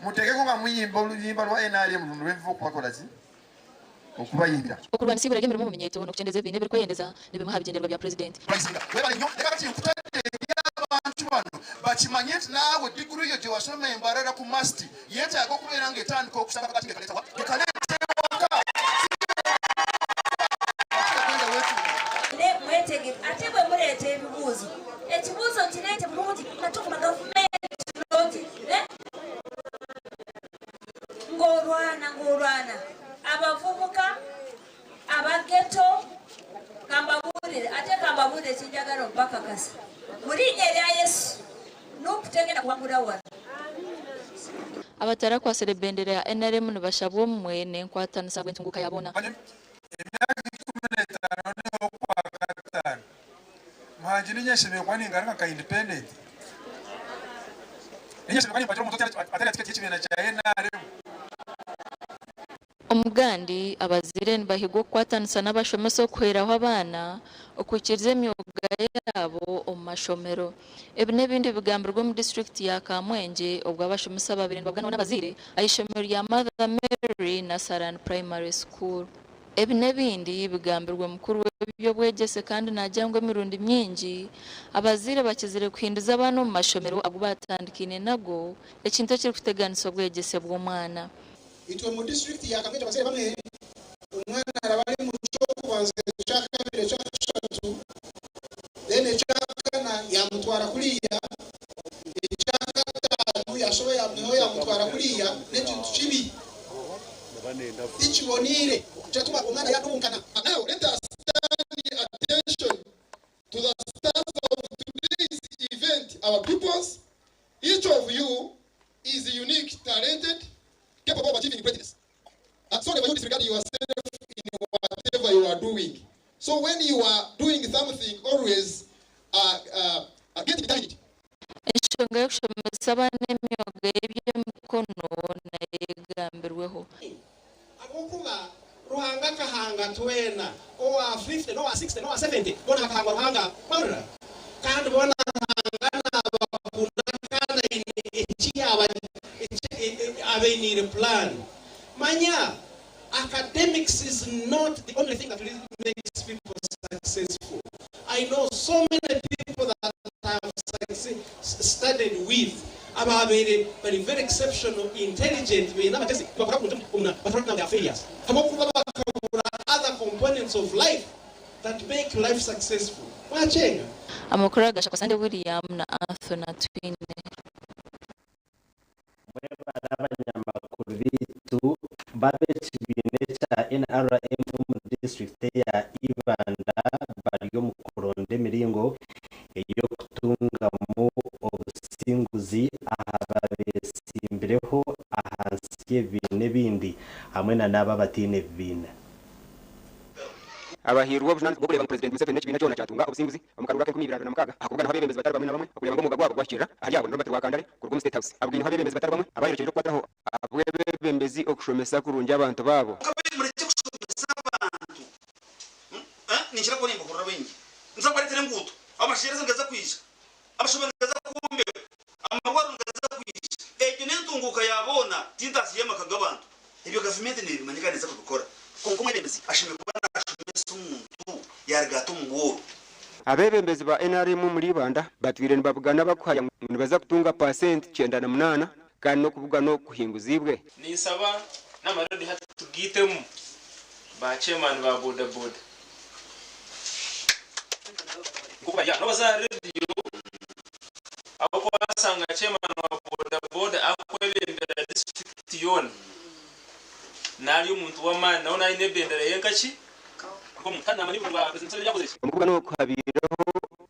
muteekeko nga muyimba oluyimba lwa nrm luno lwenva okubakola ki? Okubayimbira. Okurwanisa eibura ry'emirimo omu minyeeto n'okukyendeza ebibiina ebirikweyendeza ni bimwe aha bigyendererwa bya Purezidenti. Webale nnyo. Leka kati nkutadde eri abantu bano bakimanye nti naawe diguli yo gye wasoma e Mbarara ku MUST yeetaaga okubeera ng'etandika okusaba akati ng'ekaleeta wa? Ng'ekaleeta ewaka. Mwetegeke ate bwe muleeta ebibuuzo, ekibuuzo kireete bulungi nga tuvuma gavumenti bulungi ng'olwana ng'olwana abavubuka abageto kambabuulire ate kambabuulire kyenjagala obubakakasa mu linnya erya Yesu Nup tegenda kuwangula wano. Abatarakwasire bendera ya NRM nibashabwa obumwe n'enkwatanisa ahabw'entunguuka ya boona. Emyaka 15 n'okwakataano Muhangi niinye nshemereire kuba ningaruka nka independent? Niinye nshemereire kuba nimpakira omuntu atari aha tiketi y'ekibiina kya NRM? Omugandi, abazaire nibahigwa okukwatanisa n'abashomesa okuhweraho abaana okuhikiiriza emyoga yaabo omu mashomero. Ebi n'ebindi bigambirwe omu disiturikiti ya Kamwengye obwo abashomesa babaire nibabuganaho n'abazaire ah'eishomero rya Mother Mary Nasarani Primary School. Ebi n'ebindi bigambirwe mukuru w'eby'obwegyese kandi naagira ngu emirundi mingi abazaire bakizire kuhinduza abaana omu mashomero agu baatandikaine nago ekintu ekirikuteganisa obwegyese bw'omwana. Itwe mu disiturikiti ya Kamwengye abazaire bamwe omwana araba ari mu ky'okubanza, ekyakabiri, ekyakashatu then ekyakana yamutwara kuriya, ekyakataano yashoba yamwihaho yamutwara kuriya n'ekintu kibi tikiboneire kyatuma omwana yadurunkana. Now let us turn attention to the stars of today's event, our pupils. Each of you is unique, talented, capable of achieving greatness. So never you disregard yourself in whatever you are doing. So when you are doing something, always get behind it. Enshonga y'okushomesa abaana emyoga y'eby'emikono nayo egambirweho. Ahabw'okuba Ruhanga akahanga twena, owa 50 n'owa 60 n'owa 70, boona bakahangwa Ruhanga. Mwahurira? Kandi boona Ruhanga naabakunda kandi aine eki yaaba eki abainiire pulaani. Manya, academics is not the only thing that really makes people successful. I know so many people that I have studied with abaabaire bari very exceptional, intelligent, baine amagezi, nibakora kurungi omu but right now they are failures ahabw'okuba bakabura other components of life that make life successful. Mwakyenga? Amakuru aga Sande William na Anthony Atwine. Mwebare abanyamakuru beitu b'abekibiina ekya NRM omu disiturikiti eya Ibanda bari omu kuronda emiringo ey'okutungamu obusinguzi aha babesimbireho ahansi y'ebibiina ebindi hamwe na n'abo abataine bibiina. Abahairwe obujunaanizibwa bw'okureeba ngu Purezidenti Museveni n'ekibiina kyona kyatunga obusinguzi omu karuuru ak'enkumi ibiri abiri na mukaaga aha kubuganaho abeebembezi batari bamwe na bamwe okureeba ngu omwoga gwabo gwahikiirira ahari abo ni Robert Rwakandare kuruga omu State House abugaineho abeebembezi batari bamwe abayorekyeire okukwatiraho ahabw'abeebembezi okushomesa kurungi abantu baabo. Murekye kushomesa abantu. Ninkira kuba nimbahurira baingi. Nituza kubareetera enguuto, amashanyarazi nigaza kwija, amashomero nigaza kwombekwa, amarwariro nigaza kwija. Egyo n'entunguuka ya boona, ti ntaasya y'amaka g'abantu. Ebyo gavumenti neebimanya kandi neeza kubikora. Kwonka omwebembezi ashemereire kuba naashomesa omuntu yaaruga ata omu bworo. Abeebembezi ba nrm omuri Ibanda batwire nibabugana bakuhaya ngu nibaza kutunga paasenti 98 kandi n'okubugana oku kuhinguziibwe. Ninsaba n'amarediyo hati tugaitemu ba chairman ba boda boda nk'oku bari aha nobaza aha rediyo ahu washanga chairman wa boda boda arikwebembera disiturikiti yoona nari omuntu w'amaani nawe naaba aine ebendera ye nka ki nk'omuntu kandi naamanya oburungi bwa president Museveni ebi yakozire. Omu kubugana oku habaireho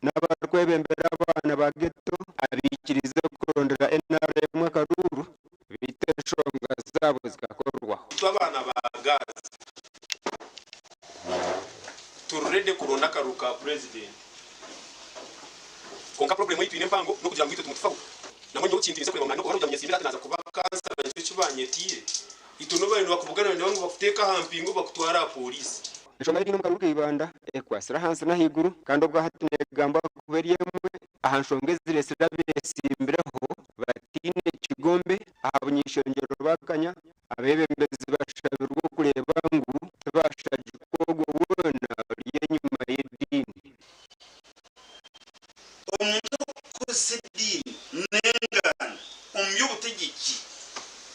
n'abarikwebembera abaana ba ghetto abaikiriize kurondera NRM akaruuru beitu enshonga zaabo zikakorwaho. Itwe abaana ba Gaza turi ready kuronda akaruru ka president kwonka problem ei twine empango nokugira ngu itwe timutufaho. Nambwenu nyowe kintinisa kureba ngu nanye kugira ngu nyesimbire hati naza kuba kansara nikyo ekibanyetiire. Itwe nobu bariyo nibakubugana nibenda ngu bakuteeke aha mpingu bakutware aha police. Enshonga y'ediini omu karuru k'eibanda ekwatsire ahansi n'ahaiguru kandi obwahati negambwa kuba eri emwe aha nshonga ezireetsire abeetsimbireho bataine kigombe aha buny'eishengyero bakanya abeebembezi bashabirwe okureeba ngu tibashagikwa ogwo weena ori enyima y'ediini. Omuntu orikukozesa ediini n'enganda omu by'obutegyeki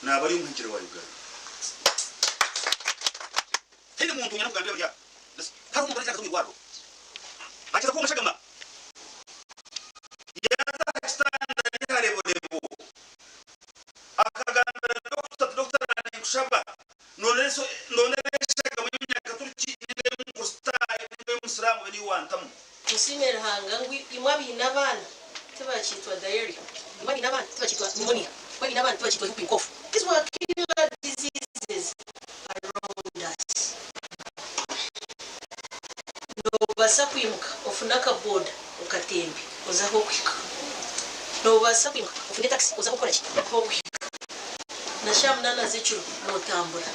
naaba ari omuhengyere wa Uganda. Tihaine muntu onyana kugambira bari aha. Hariho omuntu araija akaza omu irwariro akiza kuhwa amashagama yaaza aha kitanda ari aha reborebo akagambira dokita ati dokita ninkushaba ndondera eshagama y'omunyakaturiki ninga ey'omukristaayo ninga ey'omusiraamu obe niyo wantamu. Musiime Ruhanga ngu imwe abaine abaana tibakiitwa diarrhea, imwe abaine abaana tibakiitwa pneumonia, imwe abaine abaana tibakiitwa whooping cough. These were killer diseases around us. Noobaasa kwimuka ofune akaboda okatembe oze ah'okuhika. Noobaasa kwimuka ofune takisi oze ah'okukora ki? Ah'okuhika. Na shaaha munaana z'ekiro nootambura.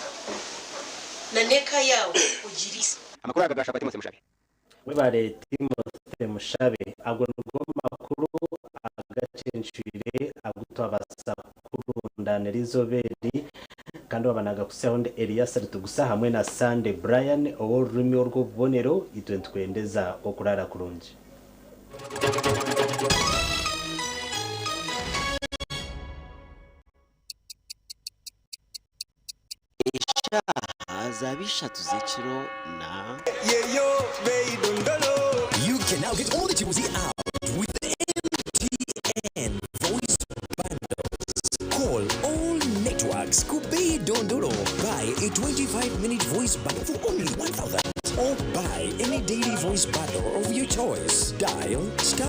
Na n'eka yaawe ogiriise. Amakuru aga gaashabwa Timothy Mushabe. Webare Timothy Mushabe. Ago nigo makuru agacencwire agu twabasa kukurundanira eizooba eri kandi waaba nagakutsyaho ndi Elias Ritugusa hamwe na Sunday Brian ow'orurimi orw'obubonero itwe nitukwendeza okuraara kurungi. Eshaaha zaaba ishatu z'ekiro na. You can now get all the Chibuzi out with MTN Voice Bundles. Call all networks Kubei Dondolo. Buy a 25-minute voice bundle for only 1,000 or buy any daily voice bundle of your choice. Dial star.